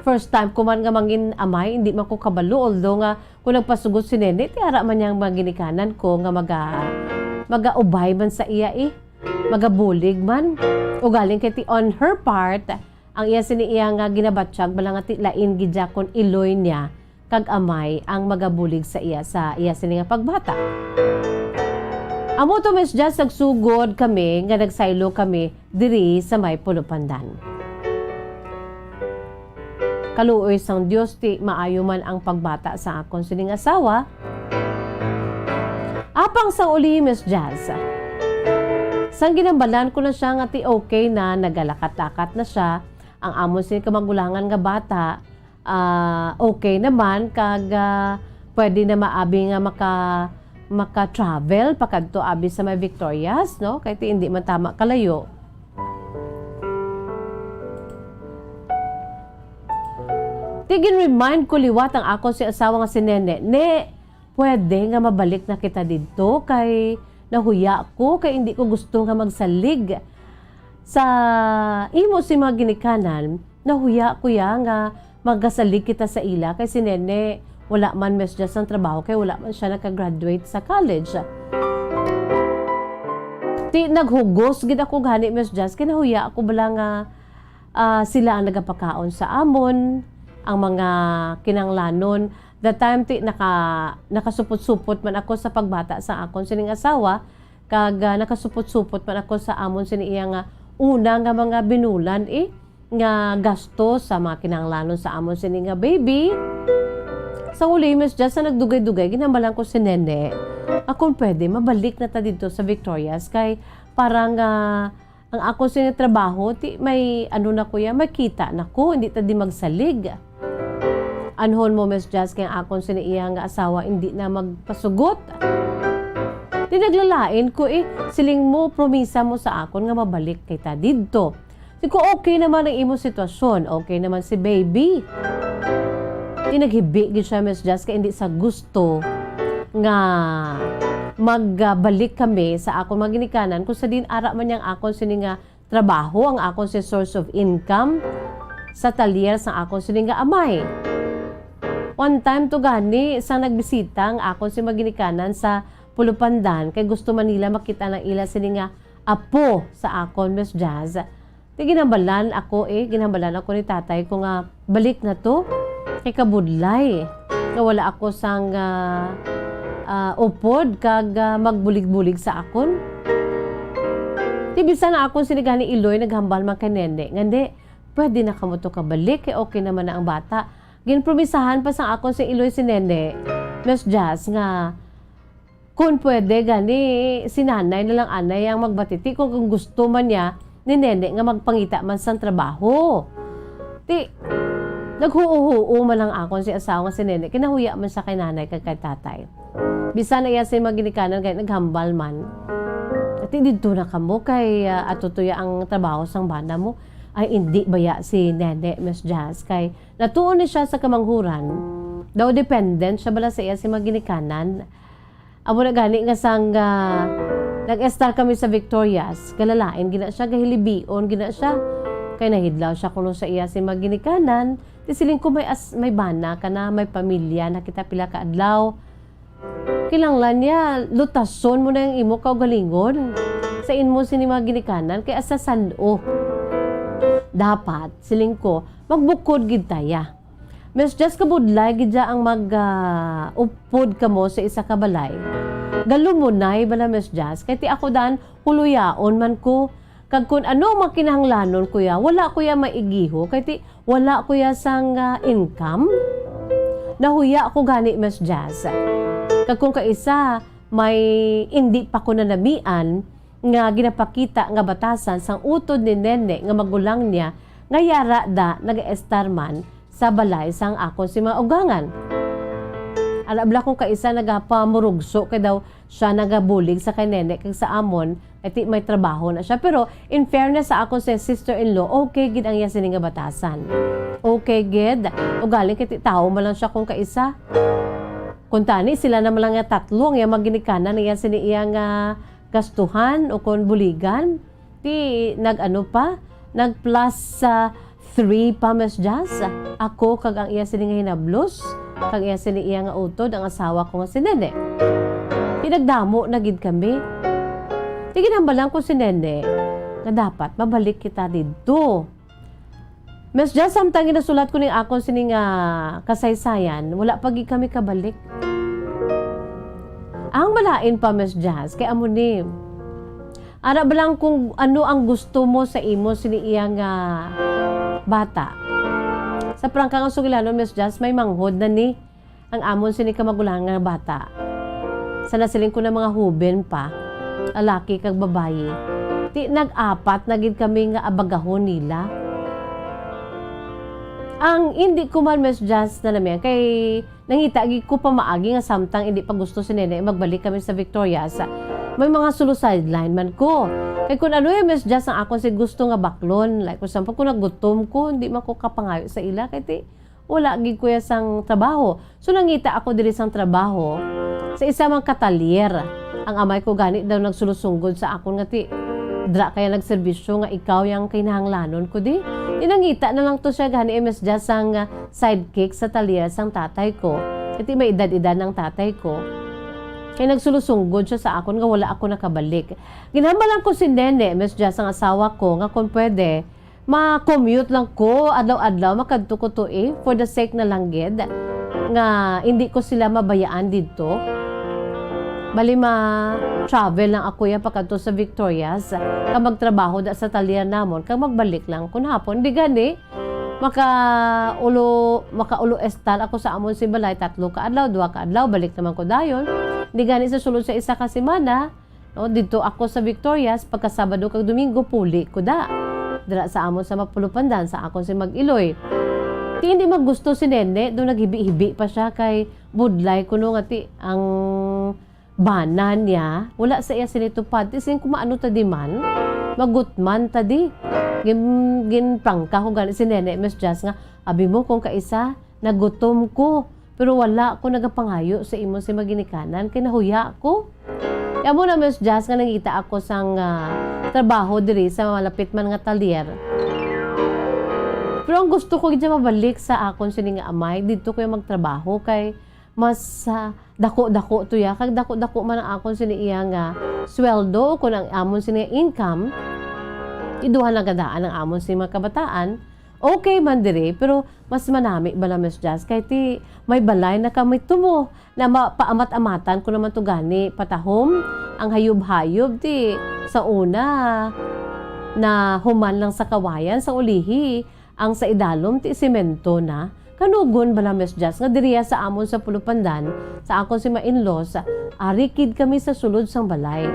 first time ko man nga mangin amay, hindi man ko kabalo, although nga kung nagpasugot si Nene, ti ara man niyang mga ginikanan ko nga maga-, magaubay man sa iya, eh. Magabulig man. Ugaling kay ti on her part, ang iya sini iya nga ginabatyag, bala nga ti lain gid ya kon iloy niya kag amay ang magabulig sa iya, sa iya sini nga pagbata. Amo to, Miss Jazz, nagsugod kami nga nagsaylo kami diri sa may Pulupandan. Kaluoy sang Dios, ti maayo man ang pagbata sa akon sining asawa. Apang sang uli, Miss Jazz, sang ginambalan ko na siya nga ti okay na, nagalakat-lakat na siya, ang amon sini kamagulangan nga bata, ah, okay naman, kag, ah, pwede na maabi nga maka-, maka-travel pakadto abi sa may Victorias, no? Kay ti hindi man tama kalayo. Ti gin-remind ko liwat ang akon si asawa nga si Nene, "Ne, pwede nga mabalik na kita didto kay nahuya ko, kay hindi ko gusto nga magsalig sa imo si mga ginikanan. Nahuya ko ya nga magasalig kita sa ila, kay si Nene wala man, Miss Jess, ang trabaho kay wala man siya naka-graduate sa college." Ti naghugos gid ako gani, Miss Jess, kay nahuya ako bala nga, ah, sila ang nagapakaon sa amon, ang mga kinahanglanon. That time, ti naka-, nakasupot-supot man ako sa pagbata sa akon sining asawa, kag, ah, nakasupot-supot man ako sa amon sini iya nga una nga mga binulan, eh, nga gasto sa mga kinahanglanon sa amon sini nga baby. Sa uli, Miss Jess, sa nagdugay-dugay, ginhambalan ko si Nene, akon pwede, mabalik na ta didto sa Victorias, kay para nga ang akon sini trabaho, ti may ano na ko ya, may kita na ko, hindi ta di magsalig. Anhon mo, Miss Jazz, kay ang akon sini iya nga asawa hindi na magpasugot. Ti naglalain ko, eh, siling mo, promisa mo sa akon nga mabalik kita didto. Siling ko, okay naman ang imo sitwasyon, okay naman si baby. Ti naghibi gid siya, Miss Jazz, kay hindi sa gusto nga magbalik kami sa akon mga ginikanan, kung sa din ara man yang akon sini nga trabaho, ang akon si source of income. sa talyer sang akon sini nga amay. One time to gani, sang nagbisita ang akon si mga ginikanan sa Pulupandan, kay gusto man nila makita ang ila sini nga apo sa akon, Miss Jazz. Di ginhambalan ako, eh, ginhambalan ako ni tatay ko nga balik na to. Kay kabudlay nga wala ako sang, ah, ah, upod kag, ah, magbulig-bulig sa akon. Di bisan na akon sini gani iloy naghambal man kay Nene nga, "Hindi, pwede na kamo to kabalik, kay okay naman na ang bata." Ginpromisahan pa sang akon si iloy si Nene, Miss Jazz, nga kung pwede gani, si nanay na lang anay ang magbatiti kung, kung gusto man niya ni Nene nga magpangita man sang trabaho. Ti, naghuo-huo man lang akon si asawa nga si Nene, kinahuya man siya kay nanay kag kay tatay. Bisan na iya si mga ginikanan kay naghambal man. Ati didto na kamo kay, ah, ato to ya ang trabaho sang bana mo. Ay, hindi baya si Nene, Miss Jazz, kay natuon ni siya sa kamanghuran. Daw dependent siya bala sa iya si mga ginikanan. Amo na gani nga sang, ah, nag-estar kami sa Victorias, galalain gina siya, gahilibion gina siya. Kay nahidlaw siya kuno sa iya si mga ginikanan, ti siling ko may as-, may bana ka na, may pamilya na kita pila ka adlaw. Kinahanglan niya, lutason mo na ang imo kaugalingon sa inmo sini mga ginikanan, kay asa san-o. Dapat, siling ko, magbukod gid taya. Miss Jazz, kabudlay gid ya ang mag, ah, upod kamo sa isa ka balay. Galumunay bala, Miss Jazz, kay ti ako dan, huluyaon man ko. Kag kun ano ang mga kinahanglanon ko ya, wala ko ya maigiho, kay ti wala ko ya sang, ah, income. Nahuya ko gani, Miss Jazz. Kag kung kaisa, may indi pa ko nanamian nga ginapakita nga batasan sang utod ni Nene nga magulang niya nga yara da nagaestar man sa balay sang akon si mga ugangan. Ala bala kung kaisa nagapamurugso kay daw siya nagabulig sa kay Nene kag sa amon, kay ti may trabaho na siya. Pero in fairness sa akon si sister-in-law, okay gid ang iya sini nga batasan. Okay gid. Ugaling kay ti tawo man lang siya kung kaisa. Kung tani, sila na man lang nga tatlo ang iya mga ginikanan, iya sini iya nga gastuhan o kon buligan. Ti nag-ano pa, nag plus sa three pa, Miss Jazz. Ako kag ang iya sini nga hinablos, kag iya sini iya nga utod, ang asawa ko nga si Nene. Ti nagdamo na gid kami. Ti ginhambalan ko si Nene nga dapat mabalik kita didto. Miss Jazz, samtang ginasulat ko ning akon sini nga kasaysayan, wala pa gid kami kabalik. Ang malain pa, Miss Jazz, kay amo ni, ara ba lang kung ano ang gusto mo sa imo sini iya nga bata? Sa prangka nga sugilanon, Miss Jazz, may manghod na ni ang amon sini ka magulang nga bata. Sa nasiling ko na mga huben pa, lalaki kag babayi, ti nag-apat na gid kami nga abagahon nila. Ang indi ko man, Miss Jazz, na namian kay nangita gid ko pamaagi nga samtang indi pa gusto si Nene magbalik kami sa Victorias, may mga solo sideline man ko. Kay kun ano ya, Miss Jazz, ang akon si gusto nga baklon, like for example, kung nagutom ko, hindi man ko kapangayo sa ila, kay ti, wala gid ko ya sang trabaho. So, nangita ako diri sang trabaho sa isa man ka talyer. Ang amay ko gani daw nagsulosunggod sa akon nga ti, dra kaya nagserbisyo nga ikaw yang kinahanglanon ko di. Di nangita na lang to siya gani, eh, Miss Jazz, sang, ah, sidekick sa talyer sang tatay ko. Kay ti may edad-edad ng tatay ko. Kay nagsulosunggod siya sa akon nga wala ako nakabalik. Ginhambalan ko si Nene, Miss Jazz, ang asawa ko, nga kung pwede, ma-commute lang ko, adlaw-adlaw, makadto ko to, eh, for the sake na lang gid nga hindi ko sila mabayaan didto. Bali, ma-travel lang ako yan pakadto sa Victorias, kag magtrabaho da sa talyer namon, kag magbalik lang kun hapon. Di gani, makaulo, makaulo estar ako sa amon si balay, tatlo ka adlaw, duha ka adlaw, balik naman ko dayon. Di gani sa sulod sa isa ka semana, no, didto ako sa Victorias, pagka Sabado kag Domingo, puli ko da. Dira sa amon sa Mapulupandan, sa akon si mag-iloy. Ti hindi magusto si Nene, do naghibi-hibi pa siya kay budlay kuno nga ti ang bana niya, wala sa iya sinitupad. Ti siling ko, maano ta di man? Magutman ta di. Gin-, ginprangka ko gani si Nene, Miss Jazz, nga, abi mo kung kaisa, nagutom ko. Pero wala ko nagapangayo sa imo si maginikanan, kay nahuya ko. Kaya mo na, Miss Jazz, nga nangita ako sang, ah, trabaho diri sa malapit man nga talyer. Pero ang gusto ko gid siya mabalik sa akon sini nga amay, didto ko ya magtrabaho kay mas, ah, dako-dako to ya, kag dako-dako man ang akon sini iya nga sweldo, kun ang amon sini nga income, iduha na gadaan ang amon sini mga kabataan, okay man diri, pero mas manami bala, Miss Jazz, kay ti may balay na kami tumo, na mapaamat-amatan ko naman to gani patahom ang hayub-hayub ti sa una na human lang sa kawayan sa ulihi ang sa idalom ti semento na. Kanugon bala, Miss Jazz, nga diriya sa amon sa Pulupandan, sa akon si ma-in-laws, ari kid kami sa sulod sang balay.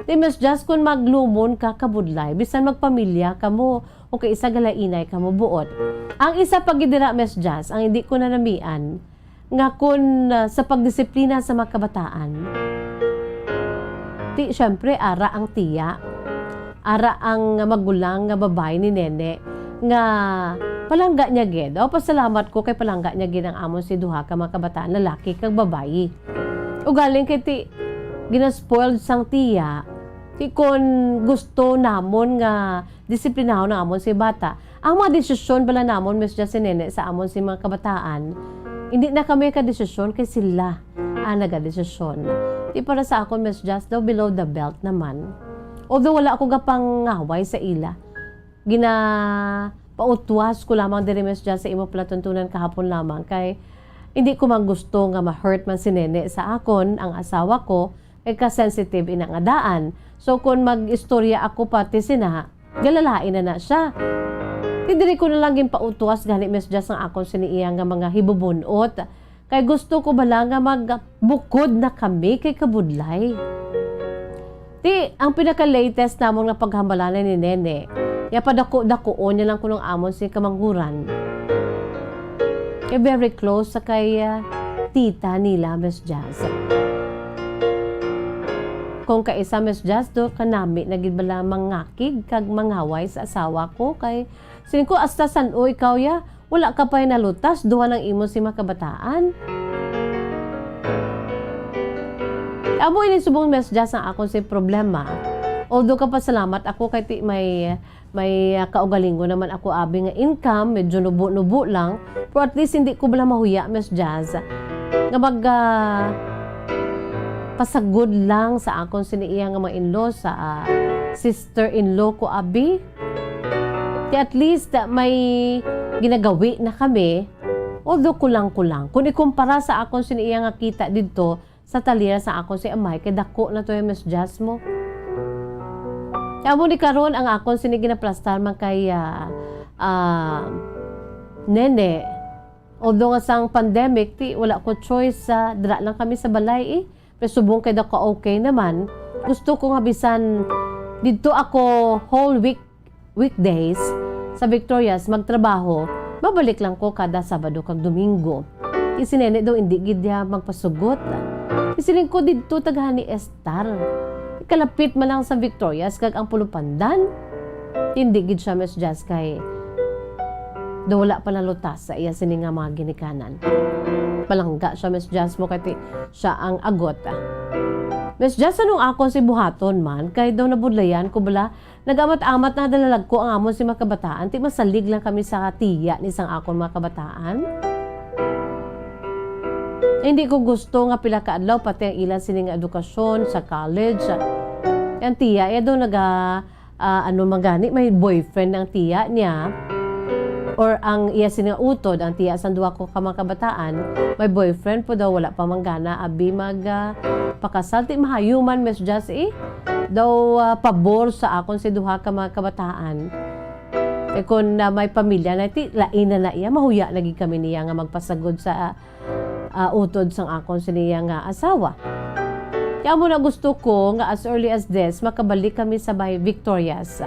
Ti Miss Jazz, kun maglumon ka kabudlay, bisan magpamilya kamo o kay isa galainay kamo buot. Ang isa pa gid dira, Miss Jazz, ang hindi ko nanamian, nga kun, ah, sa pagdisiplina sa mga kabataan, ti, syempre, ara ang tiya, ara ang magulang nga babayi ni Nene, nga palangga niya gid. O, pasalamat ko kay palangga niya gid ang amon si duha ka mga kabataan, lalaki kag babayi. Ugaling kay ti, ginaspoiled sang tiya, ti kun gusto namon nga disiplinahon ang amon si bata. Ang mga desisyon bala namon, Miss Jazz, si Nene, sa amon si mga kabataan, hindi na kami kadesisyon kay sila ang nagadesisyon. Ti para sa akon, Miss Jazz, daw below the belt naman. Although wala ako gapangaway sa ila, ginapautwas ko lamang diri, Miss Jazz, sa imo palatuntunan kahapon lamang kay hindi ko man gusto nga ma-hurt man si Nene sa akon, ang asawa ko, kay ka-sensitive ina nga daan. So, kun mag-istorya ako pati sina, galalain na na siya. Ti diri ko na lang ginpautwas gani, Miss Jazz, ang akon sini iya nga mga hibubun-ot. Kay gusto ko bala nga magbukod na kami kay kabudlay. Ti, ang pinaka-latest namon nga paghambalan ni Nene, ya padako-dakuon niya lang kuno ang amon si kamanghuran. Kay very close sa kay, ah, tita nila, Miss Jazz. Kung kaisa, Miss Jazz, do kanami na gid bala mangakig kag mangaway sa asawa ko, kay siling ko, "Hasta san-o ikaw ya? Wala ka pa'y nalutas, duha nang imo si mga kabataan." Amo ini subong, Miss Jazz, ang akon si problema. Although kapasalamat ako kay ti may, may, ah, kaugalingon naman ako abi nga income, medyo nubo-nubo lang. Pero at least hindi ko bala mahuya, Miss Jazz, nga mag, ah, pasagod lang sa akon sini iya nga mga in-law, sa, ah, sister-in-law ko abi. Ti at least, ah, may ginagawi na kami, although kulang-kulang. Kung ikumpara sa akon sini iya nga kita didto, sa talira sa akon si amay, kay dako na to yung Miss Jazz mo. Kaya mo ni karon ang akon sini ginaplastar man kay, ah, ah, Nene. Although nga sang pandemic, ti wala ko choice, sa dira lang kami sa balay eh. Pero subong kay dako okay naman. Gusto ko nga bisan didto ako whole week, weekdays sa Victorias magtrabaho, mabalik lang ko kada Sabado kag Domingo. Ti si Nene daw hindi gid niya magpasugot. Isiling ko didto tagahan ni Estar. Kalapit man lang sa Victorias kag ang Pulupandan. Hindi gid siya, Miss Jazz, kay daw wala pa nalutas sa iya sini nga mga ginikanan. Palangga siya, Miss Jazz, mo kay ti-, siya ang agot. Miss Jazz, anong ako si buhaton man, kay daw nabudlayan ko bala, nag-amat-amat na dalalagko ang amon si mga kabataan, ti masalig lang kami sa tiya ni sang akon mga kabataan. Hindi ko gusto nga pila ka adlaw pati ang ila sini nga edukasyon sa college. Ang tiya, iya daw naga, ah, ano man gani, may boyfriend ang tiya niya. Or ang iya sini nga utod, ang tiya sang duha ko ka mga kabataan, may boyfriend po daw, wala pa man gana, abi mag, ah, pakasal. Ti mahayo man, Miss Jazz, eh. Daw, ah, pabor sa akon si duha ka mga kabataan. Eh, kung na may pamilya na, ti lain na na iya, mahuya lagi kami niya nga magpasagod sa, ah, utod sang akon sini iya nga asawa. Kaya mo na gusto ko nga as early as this, makabalik kami sa Bay Victorias.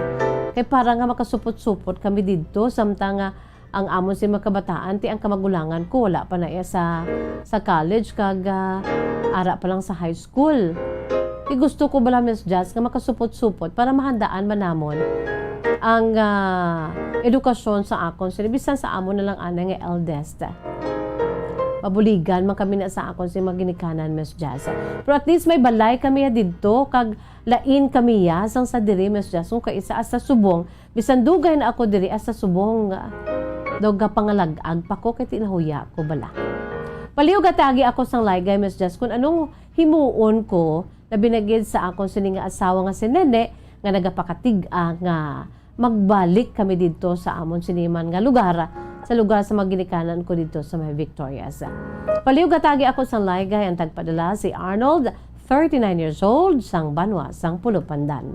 Kay para nga makasupot-supot kami didto, samtang nga ang amon si mga kabataan, ti ang kamagulangan ko, wala pa na iya sa, sa college, kag, ah, ara pa lang sa high school. Ti gusto ko bala, Miss Jazz, nga makasupot-supot para mahandaan man namon ang, ah, edukasyon sa akon sini, bisan sa amon na lang anay nga eldest. Mabuligan man kami na sa akon si mga ginikanan, Miss Jazz. Pero at least may balay kami ya didto, kag lain kami ya sang sa diri, Miss Jazz, kung kaisa sa subong, bisan dugay na ako diri, hasta subong, ah, daw gapangalag-ag pa ko kay ti nahuya ko bala. Palihog atagi ako sang laygay, Miss Jess, kun anong himuon ko, labi na gid sa akon sini nga asawa nga si Nene, nga nagapakatig-a nga magbalik kami didto sa amon sini man nga lugar, sa lugar sa mga ginikanan ko didto sa may Victorias. Palihog atagi ako sang laygay, ang tagpadala si Arnold, thirty-nine years old, sang banwa sang Pulupandan.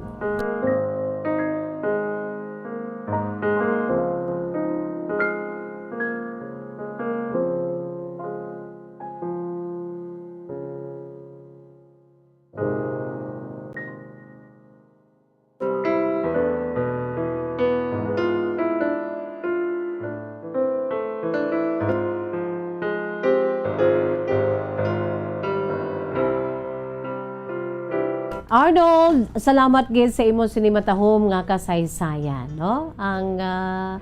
Arnold, salamat gid sa imo sini matahom nga kasaysayan, no? Ang, ah,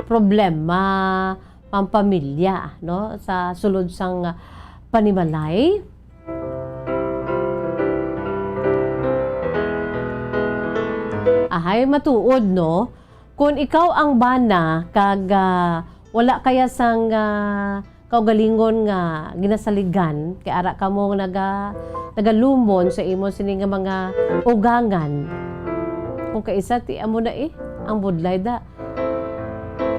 problema, pampamilya, no? Sa sulod sang panimalay. Ahay, matuod, no? Kun ikaw ang bana kag, ah, wala kaya sang, ah, kaugalingon nga ginasaligan, kay ara kamo naga-, nagalumon sa imo sini nga mga ugangan. Kung kaisa ti amo na eh, ang budlay da.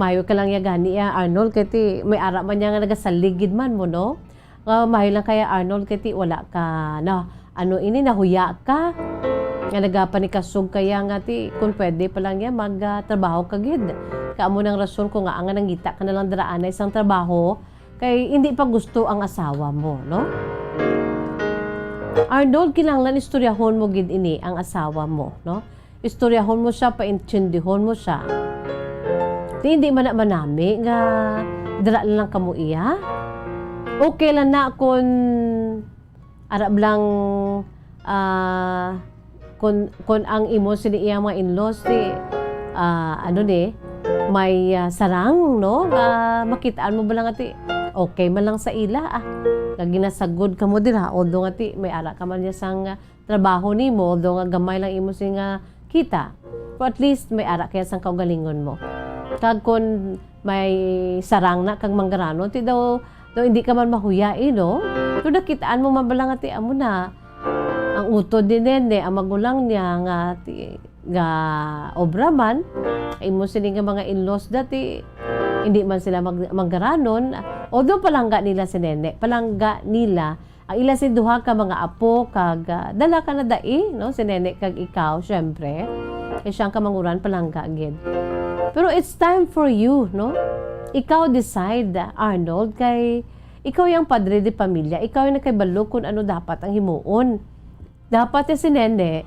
Mayo ka lang ya gani ya, Arnold, kay ti may ara man niya nga nagasalig gid man mo, no? Nga mayo lang kaya, Arnold, kay ti wala ka na, ano ini, nahuya ka? Nga nagapanikasog kaya nga ti, kung pwede pa lang ya, mag, ah, trabaho ka gid. Kay amo nang rason ko nga nga nangita ka na lang dira anay sang trabaho, kay hindi pa gusto ang asawa mo, no? Arnold, kinahanglan istoryahon mo gid ini ang asawa mo, no? Istoryahon mo siya, paintindihon mo siya. Ti hindi man na manami nga dira na lang kamo iya. Okay lang na kun ara lang, ah, kun, kun ang imo sini iya mga in-laws ti, ah, ano ni, may, ah, sarang, no? Nga makitaan mo ba lang ati, okay man lang sa ila, ah. Nga ginasagod kamo dira, although nga ti may ara ka man niya sang, ah, trabaho nimo, although nga gamay lang imo sini nga kita, pero at least may ara kaya sang kaugalingon mo. Kag kun may sarang na kag manggaranon, ti daw, daw hindi ka man mahuya, eh, no? Pero nakitaan mo man bala nga ti amo na, ang utod ni Nene, ang magulang niya nga ti, ga obra man, imo sini nga mga in-laws dati, hindi man sila mag-, manggaranon. Although palangga nila si Nene, palangga nila ang ila sing duha ka mga apo kag, ah, dala ka na dai, no? Si Nene kag ikaw, syempre. Kay siya ang kamanguran, palangga gid. Pero it's time for you, no? Ikaw decide, Arnold, kay ikaw yang padre de pamilya, ikaw yang nakahibalo kung ano dapat ang himuon. Dapat ya si Nene,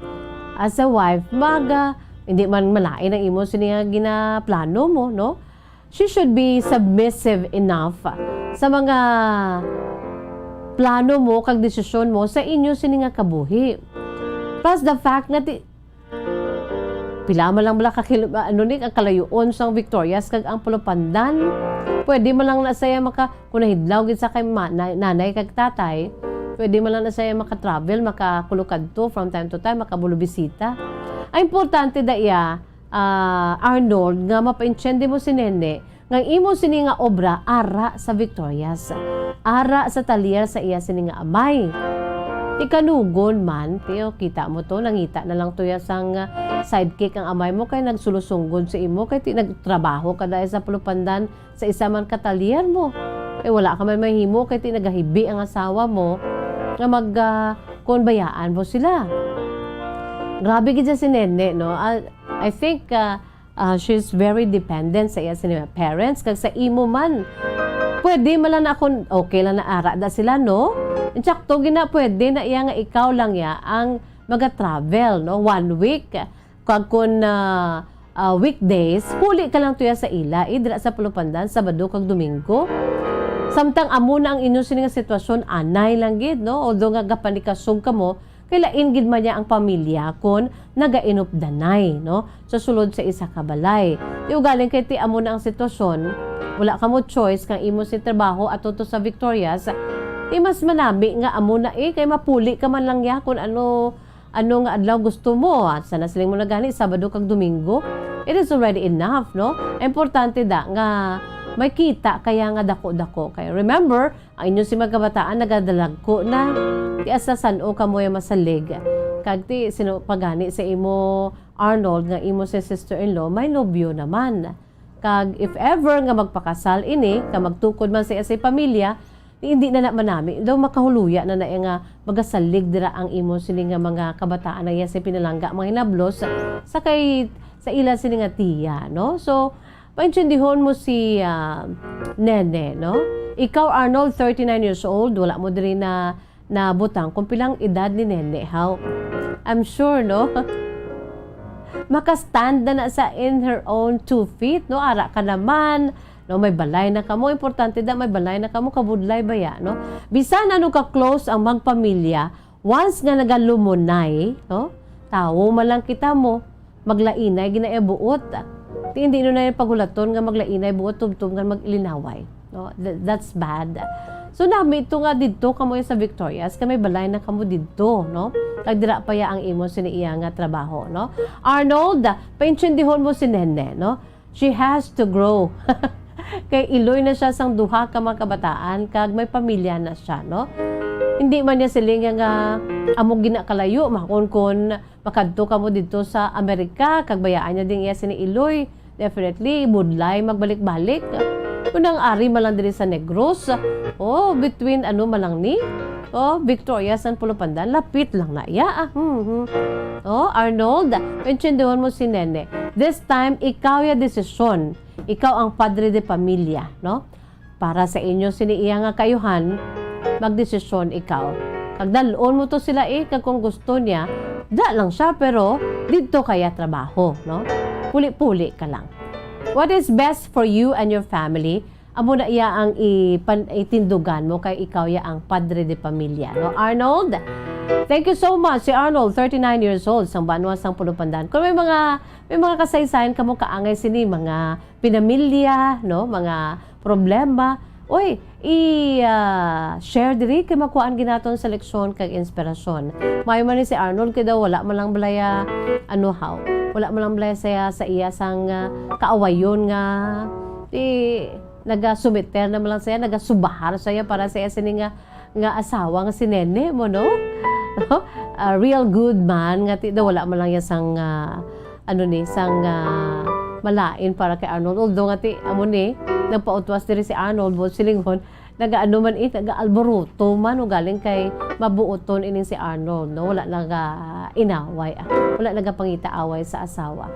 as a wife, mag, ah, hindi man malain ang imo sini nga ginaplano mo, no? She should be submissive enough sa mga plano mo kag desisyon mo sa inyo sini nga kabuhi. Plus the fact nga ti-, pila man lang bala ka kil-, ano ni, ang kalayuon sang Victorias kag ang Pulupandan. Pwede man lang na saya maka-, kung nahidlaw gid sa kay ma-, na-, nanay kag tatay, pwede man lang na saya maka-travel, makakulukadto from time to time, makabulubisita. Ang importante da iya, ah, Arnold, nga mapaintiende mo si Nene, nga ang imo sini nga obra ara sa Victorias, ara sa talyer sa iya sini nga amay. Ti kanugon man, ti, o, kita mo to, nangita na lang to ya sang, ah, sidekick ang amay mo kay nagsulosunggod sa imo, kay ti nagtrabaho ka dahil sa Pulupandan sa isa man ka talyer mo. Kay wala ka man mahimo kay ti nagahibi ang asawa mo nga mag, ah, kon bayaan mo sila. Grabe gid siya si Nene, no? Ah, I think, ah, ah, she's very dependent sa iya sini parents kag sa imo man. Pwede man lang na kung okay lang na ara da sila, no? Insakto gina, pwede na iya nga ikaw lang ya ang maga-travel, no? One week. Kag kun, ah, ah, weekdays, huli ka lang tuya sa ila, eh, dira sa Pulupandan, Sabado kag Domingo. Samtang amo na ang inyo sini nga sitwasyon, anay lang gid, no? Although nga gapanikasog kamo, kay lain gid man niya ang pamilya kun nagainupdanay, no? Sa sulod sa isa ka balay. Ti ugaling kay ti amo na ang sitwasyon, wala kamo choice kang imo si trabaho ato to sa Victorias, ti mas manami nga amo na, eh, kay mapuli ka man lang ya kun ano, ano nga adlaw gusto mo. Ah, sana siling mo na gani, Sabado kag Domingo. It is already enough, no? Importante da nga may kita kaya nga dako-dako. Kay remember, ang inyo si mga kabataan nagadalagko na. Ti asa san-o kamo ya masalig. Kag ti sino pa gani sa imo, Arnold, nga imo si sister-in-law may nobyo naman. Kag if ever nga magpakasal ini, ka magtukod man sa iya sa pamilya, hindi na na manami. Daw makahuluya na na iya nga magasalig dira ang imo sini nga mga kabataan na iya sa pinalangga, mga hinablos sa, sa kay, sa ila sini nga tiya, no? So, paintindihon mo si, ah, Nene, no? Ikaw, Arnold, thirty-nine years old, wala mo diri na nabutang kung pilang edad ni Nene, how? I'm sure, no? Maka-stand na na sa in her own two feet, no? Ara ka naman, no? May balay na kamo. Importante da, may balay na kamo. Kabudlay ba ya, no? Bisan ano ka close ang magpamilya, once nga nagalumonay, no? Tawo man lang kita mo, maglainay gina iya buot. Ti hindi no na pagulaton nga maglainay buot tubtob nga mag-ilinaway, no? Th-, that's bad. So, nami ito nga didto kamo sa Victorias, kay may balay na kamo didto, no? Kag dira pa ya ang imo sini iya nga trabaho, no? Arnold, paintindihon mo si Nene, no? She has to grow. Kay iloy na siya sang duha ka mga kabataan, kag may pamilya na siya, no? Hindi man niya siling nga amo ginakalayo, mahon kon makadto kamo didto sa Amerika, kag bayaan niya ding iya sini iloy. Definitely, budlay magbalik-balik. Kung ang ari man lang diri sa Negros, oh, between ano man lang ni, oh, Victoria, San Polo Pandan, lapit lang na iya, ah. Mhm. Oh, Arnold, paintindihon mo si Nene. This time, ikaw ya desisyon. Ikaw ang padre de pamilya, no? Para sa inyo sini iya nga kaayuhan, magdesisyon ikaw. Kag dal-on mo to sila, eh, kag kung gusto niya, da lang siya, pero didto ka ya trabaho, no? Puli-puli ka lang. What is best for you and your family? Amo na iya ang ipan-, itindugan mo kay ikaw ya ang padre de pamilya, no? Arnold, thank you so much. Si Arnold, thirty-nine years old, sang banwa sang Polo Pandan. Kung may mga, may mga kasaysayan kamo kaangay sini, mga pinamilya, no? Mga problema, oy, i, ah, share diri kay makuhaan ginaton sa leksyon kag inspirasyon. Maayo man ni si Arnold kay daw wala man lang balaya, ano, how? Wala man lang balaya saya sa iya sang, ah, kaawayon nga, ti, nagasumiter na man lang saya, nagasubahar saya para sa iya sini nga, nga asawa nga si Nene mo, no? A real good man nga ti daw wala man lang iya sang, ah, ano ni, sang, ah, malain para kay Arnold. Although nga ti, amo ni, nagpautwas diri si Arnold, buot silingon, nagaano man, eh, nagaalboruto man, o galing kay mabuoton ining si Arnold, no? Wala naga inaway, ah. Wala nagapangita away sa asawa.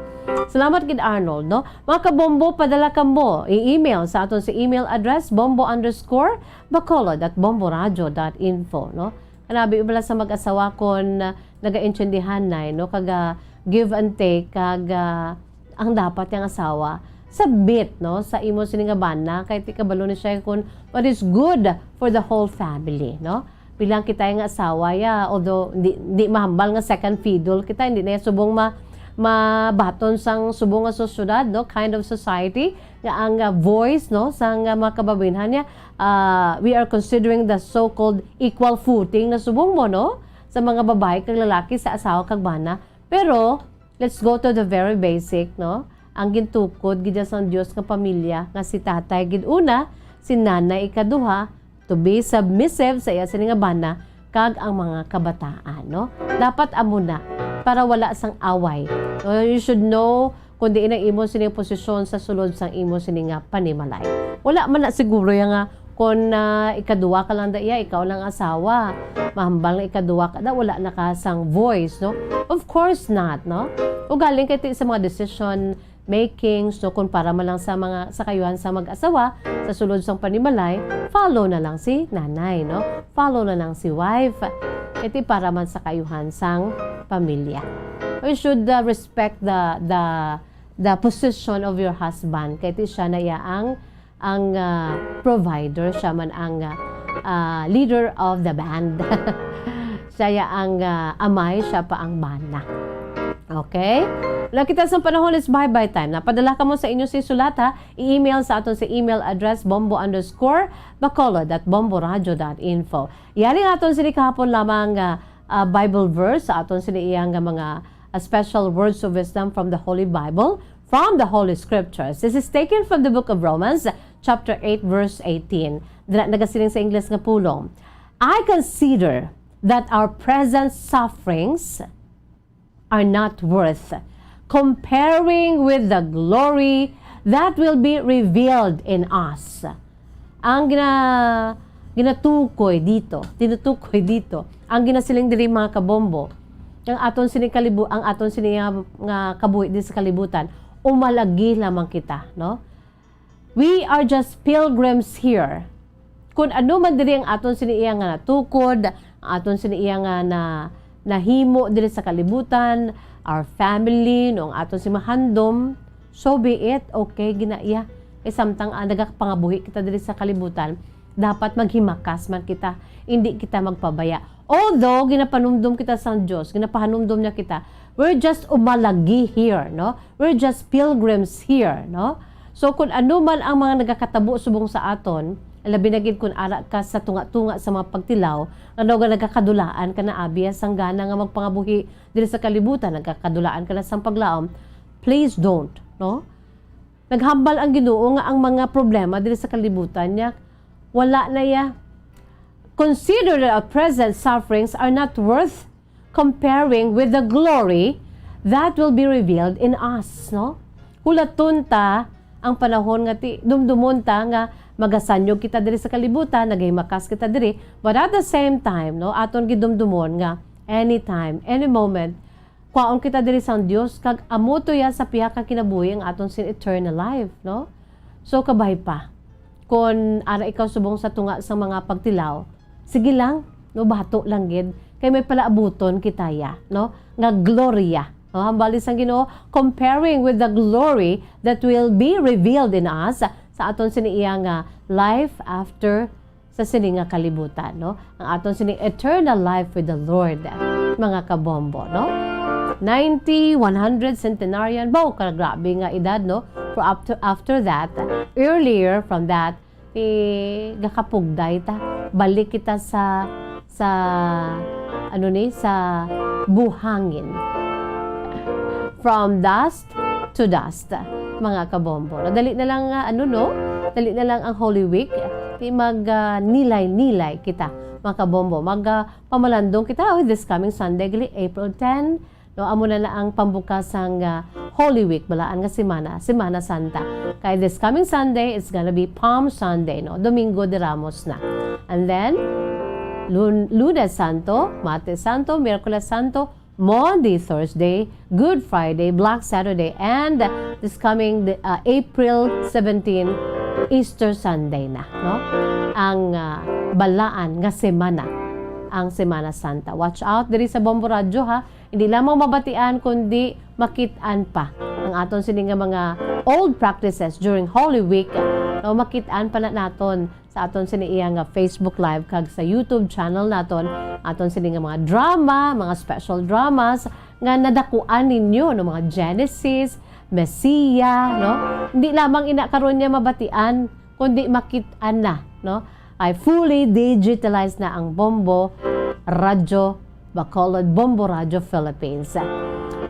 Salamat gid, Arnold, no? Mga kabombo, padala kamo, i-email sa aton sa email address, bombo underscore bacolod at bomboradio dot info, no? Kanabi bala sa mag-asawa kon, ah, nagaintindihan na, no? Kaga give and take, kag, ah, ang dapat yang asawa, submit, no? Sa imo sini nga bana, kay ti kabalo ni siya kung what is good for the whole family, no? Bilang kita nga asawa, ya, although di, di mahambal nga second fiddle kita, hindi na subong ma-, mabaton sang subong nga sosyedad, no? Kind of society, nga ang, ah, voice, no, sang, ah, mga kababayenhan niya, ah, we are considering the so-called equal footing na subong mo, no? Sa mga babayi kag lalaki, sa asawa kag bana. Pero, let's go to the very basic, no? Ang gintukod gid sang Dios nga pamilya, nga si tatay gid una, si nanay ikaduha, to be submissive sa iya sini nga bana, kag ang mga kabataan, no? Dapat amo na, para wala sang away. No, you should know kung diin ang imo sini posisyon sa sulod sang imo sini nga panimalay. Wala man na siguro ya nga kung, ah, ikaduwa ka lang da iya, ikaw lang asawa, mahambal nga ikaduwa ka da, wala na ka sang voice, no? Of course not, no? O galing kay ti sa mga decision making, so kung para man lang sa mga, sa kayuhan sa mag-asawa, sa sulod sang panimalay, follow na lang si nanay, no? Follow na lang si wife. Iti para man sa kayuhan sang pamilya. You should, uh, respect the, the, the position of your husband. Kay ti siya na iya ang, ang, uh, provider, siya man ang, uh, uh, leader of the band. Siya ya ang, uh, amay, siya pa ang bana. Okay? Wala kita sa panahon, it's bye-bye time. Napadala kamo sa inyo si sulat, ha? I-email sa aton sa email address, bombo underscore bacolod at bomboradio dot info. Yari nga aton sini kahapon lamang nga, ah, Bible verse sa aton sini iyang nga mga, ah, special words of wisdom from the Holy Bible, from the Holy Scriptures. This is taken from the book of Romans, chapter eight, verse eighteen. Dira nagasiling sa Ingles nga pulong, "I consider that our present sufferings are not worth comparing with the glory that will be revealed in us." Ang gina-, ginatukoy dito, tinutukoy dito, ang ginasiling diri, mga kabombo, ang aton sini kalibu-, ang aton sini nga, nga kabuhi diri sa kalibutan, umalagi lamang kita, no? We are just pilgrims here. Kun ano man diri ang aton sini iya nga natukod, ang aton sini iya nga na, nahimo diri sa kalibutan, our family, no, ang aton si mahandom, so be it, okay gina iya. Kay samtang, ah, nagapangabuhi kita diri sa kalibutan, dapat maghimakas man kita, hindi kita magpabaya. Although ginapanumdom kita sang Dios, ginapahanumdom niya kita, we're just umalagi here, no? We're just pilgrims here, no? So, kung ano man ang mga nagakatabo subong sa aton, labi na gid kung ara ka sa tunga-tunga sa mga pagtilaw, ano nga nagakadulaan ka na, abi, sang gana nga magpangabuhi diri sa kalibutan, nagakadulaan ka na sang paglaom, please don't, no? Naghambal ang Ginoo nga ang mga problema diri sa kalibutan niya, wala na ya. "Consider that our present sufferings are not worth comparing with the glory that will be revealed in us," no? Hulaton ta ang panahon nga ti-, dumdumon ta nga magasanyog kita diri sa kalibutan, nagahimakas kita diri, but at the same time, no, aton gidumdumon nga anytime, any moment, kwaon kita diri sang Dios, kag amo to ya sa pihak nga kinabuhi ang aton sin eternal life, no? So, kabay pa, kon ara ikaw subong sa tunga sang mga pagtilaw, sige lang, no, bato lang gid, kay may palaabuton kita ya, no, nga gloria, no? Hambali sang Ginoo, comparing with the glory that will be revealed in us, sa aton sini iya nga life after sa sini nga kalibutan, no? Ang aton sini eternal life with the Lord, mga kabombo, no? Ninety, one hundred, centenarian, baw, ka grabe nga edad, no? For up to, after that, earlier from that, ti gakapugday ta. Balik kita sa, sa, ano ni, sa buhangin. From dust to dust, mga kabombo. No, dali na lang, ah, ano, no? Dali na lang ang Holy Week. Di mag, ah, nilay-nilay kita, mga kabombo. Mag, ah, pamalandong kita, oh, this coming Sunday, gali, April ten. No, amo na na ang pambukas sang, ah, Holy Week, balaan nga semana, Semana Santa. Kay this coming Sunday, it's gonna be Palm Sunday, no? Domingo de Ramos na. And then, Lun-, Lunes Santo, Martes Santo, Miyerkules Santo, Maundy, Thursday, Good Friday, Black Saturday, and this coming, uh, April seventeen, Easter Sunday na, no? Ang, uh, balaan nga semana, ang Semana Santa. Watch out diri sa Bombo Radyo, ha? Hindi lamang mabatian, kundi makit-an pa ang aton sini nga mga old practices during Holy Week, no? Makit-an pa na naton sa aton sini iya nga Facebook Live kag sa YouTube channel naton, aton sini nga mga drama, mga special dramas nga nadakuan ninyo, no, mga Genesis, Messiah, no? Hindi lamang ina karon niya mabatian, kundi makit-an na, no? Ay fully digitalized na ang Bombo Radyo Bacolod, Bombo Radyo Philippines.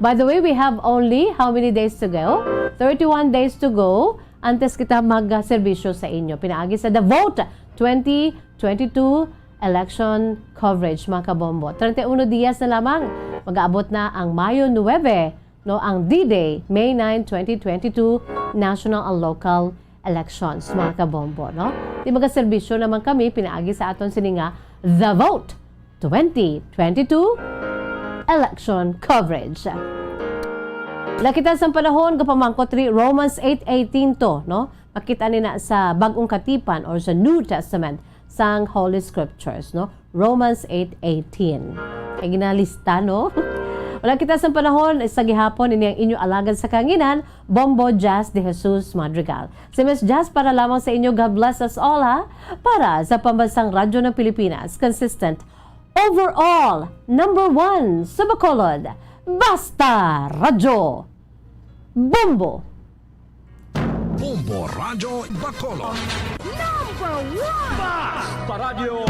By the way, we have only how many days to go? Thirty-one days to go. Antes kita magserbisyo sa inyo, pinaagi sa The Vote twenty twenty-two election coverage, mga kabombo. Treinta y uno dias na lamang, mag-aabot na ang Mayo nuebe, no, ang D-Day, May nine, twenty twenty-two, national and local elections, mga kabombo, no? Di magaserbisyo naman kami pinaagi sa aton sini nga The Vote twenty twenty-two election coverage. Lakita sang panahon, gapamangkot ri Romans eight eighteen to, no? Makita ni na sa Bag-ong Katipan or sa New Testament sang Holy Scriptures, no? Romans eight eighteen. Kay ginalista, no? Wala kita sang panahon, sa gihapon, ini ang inyo alagad sa kanginan, Bombo Jazz de Jesus Madrigal. Si Miss Jazz para lamang sa inyo, God bless us all, ha? Para sa Pambansang Radyo ng Pilipinas, consistent, overall, number one sa Bacolod, Basta Radyo, Bombo! Bombo Radyo Bacolod. Number one! Basta Radyo!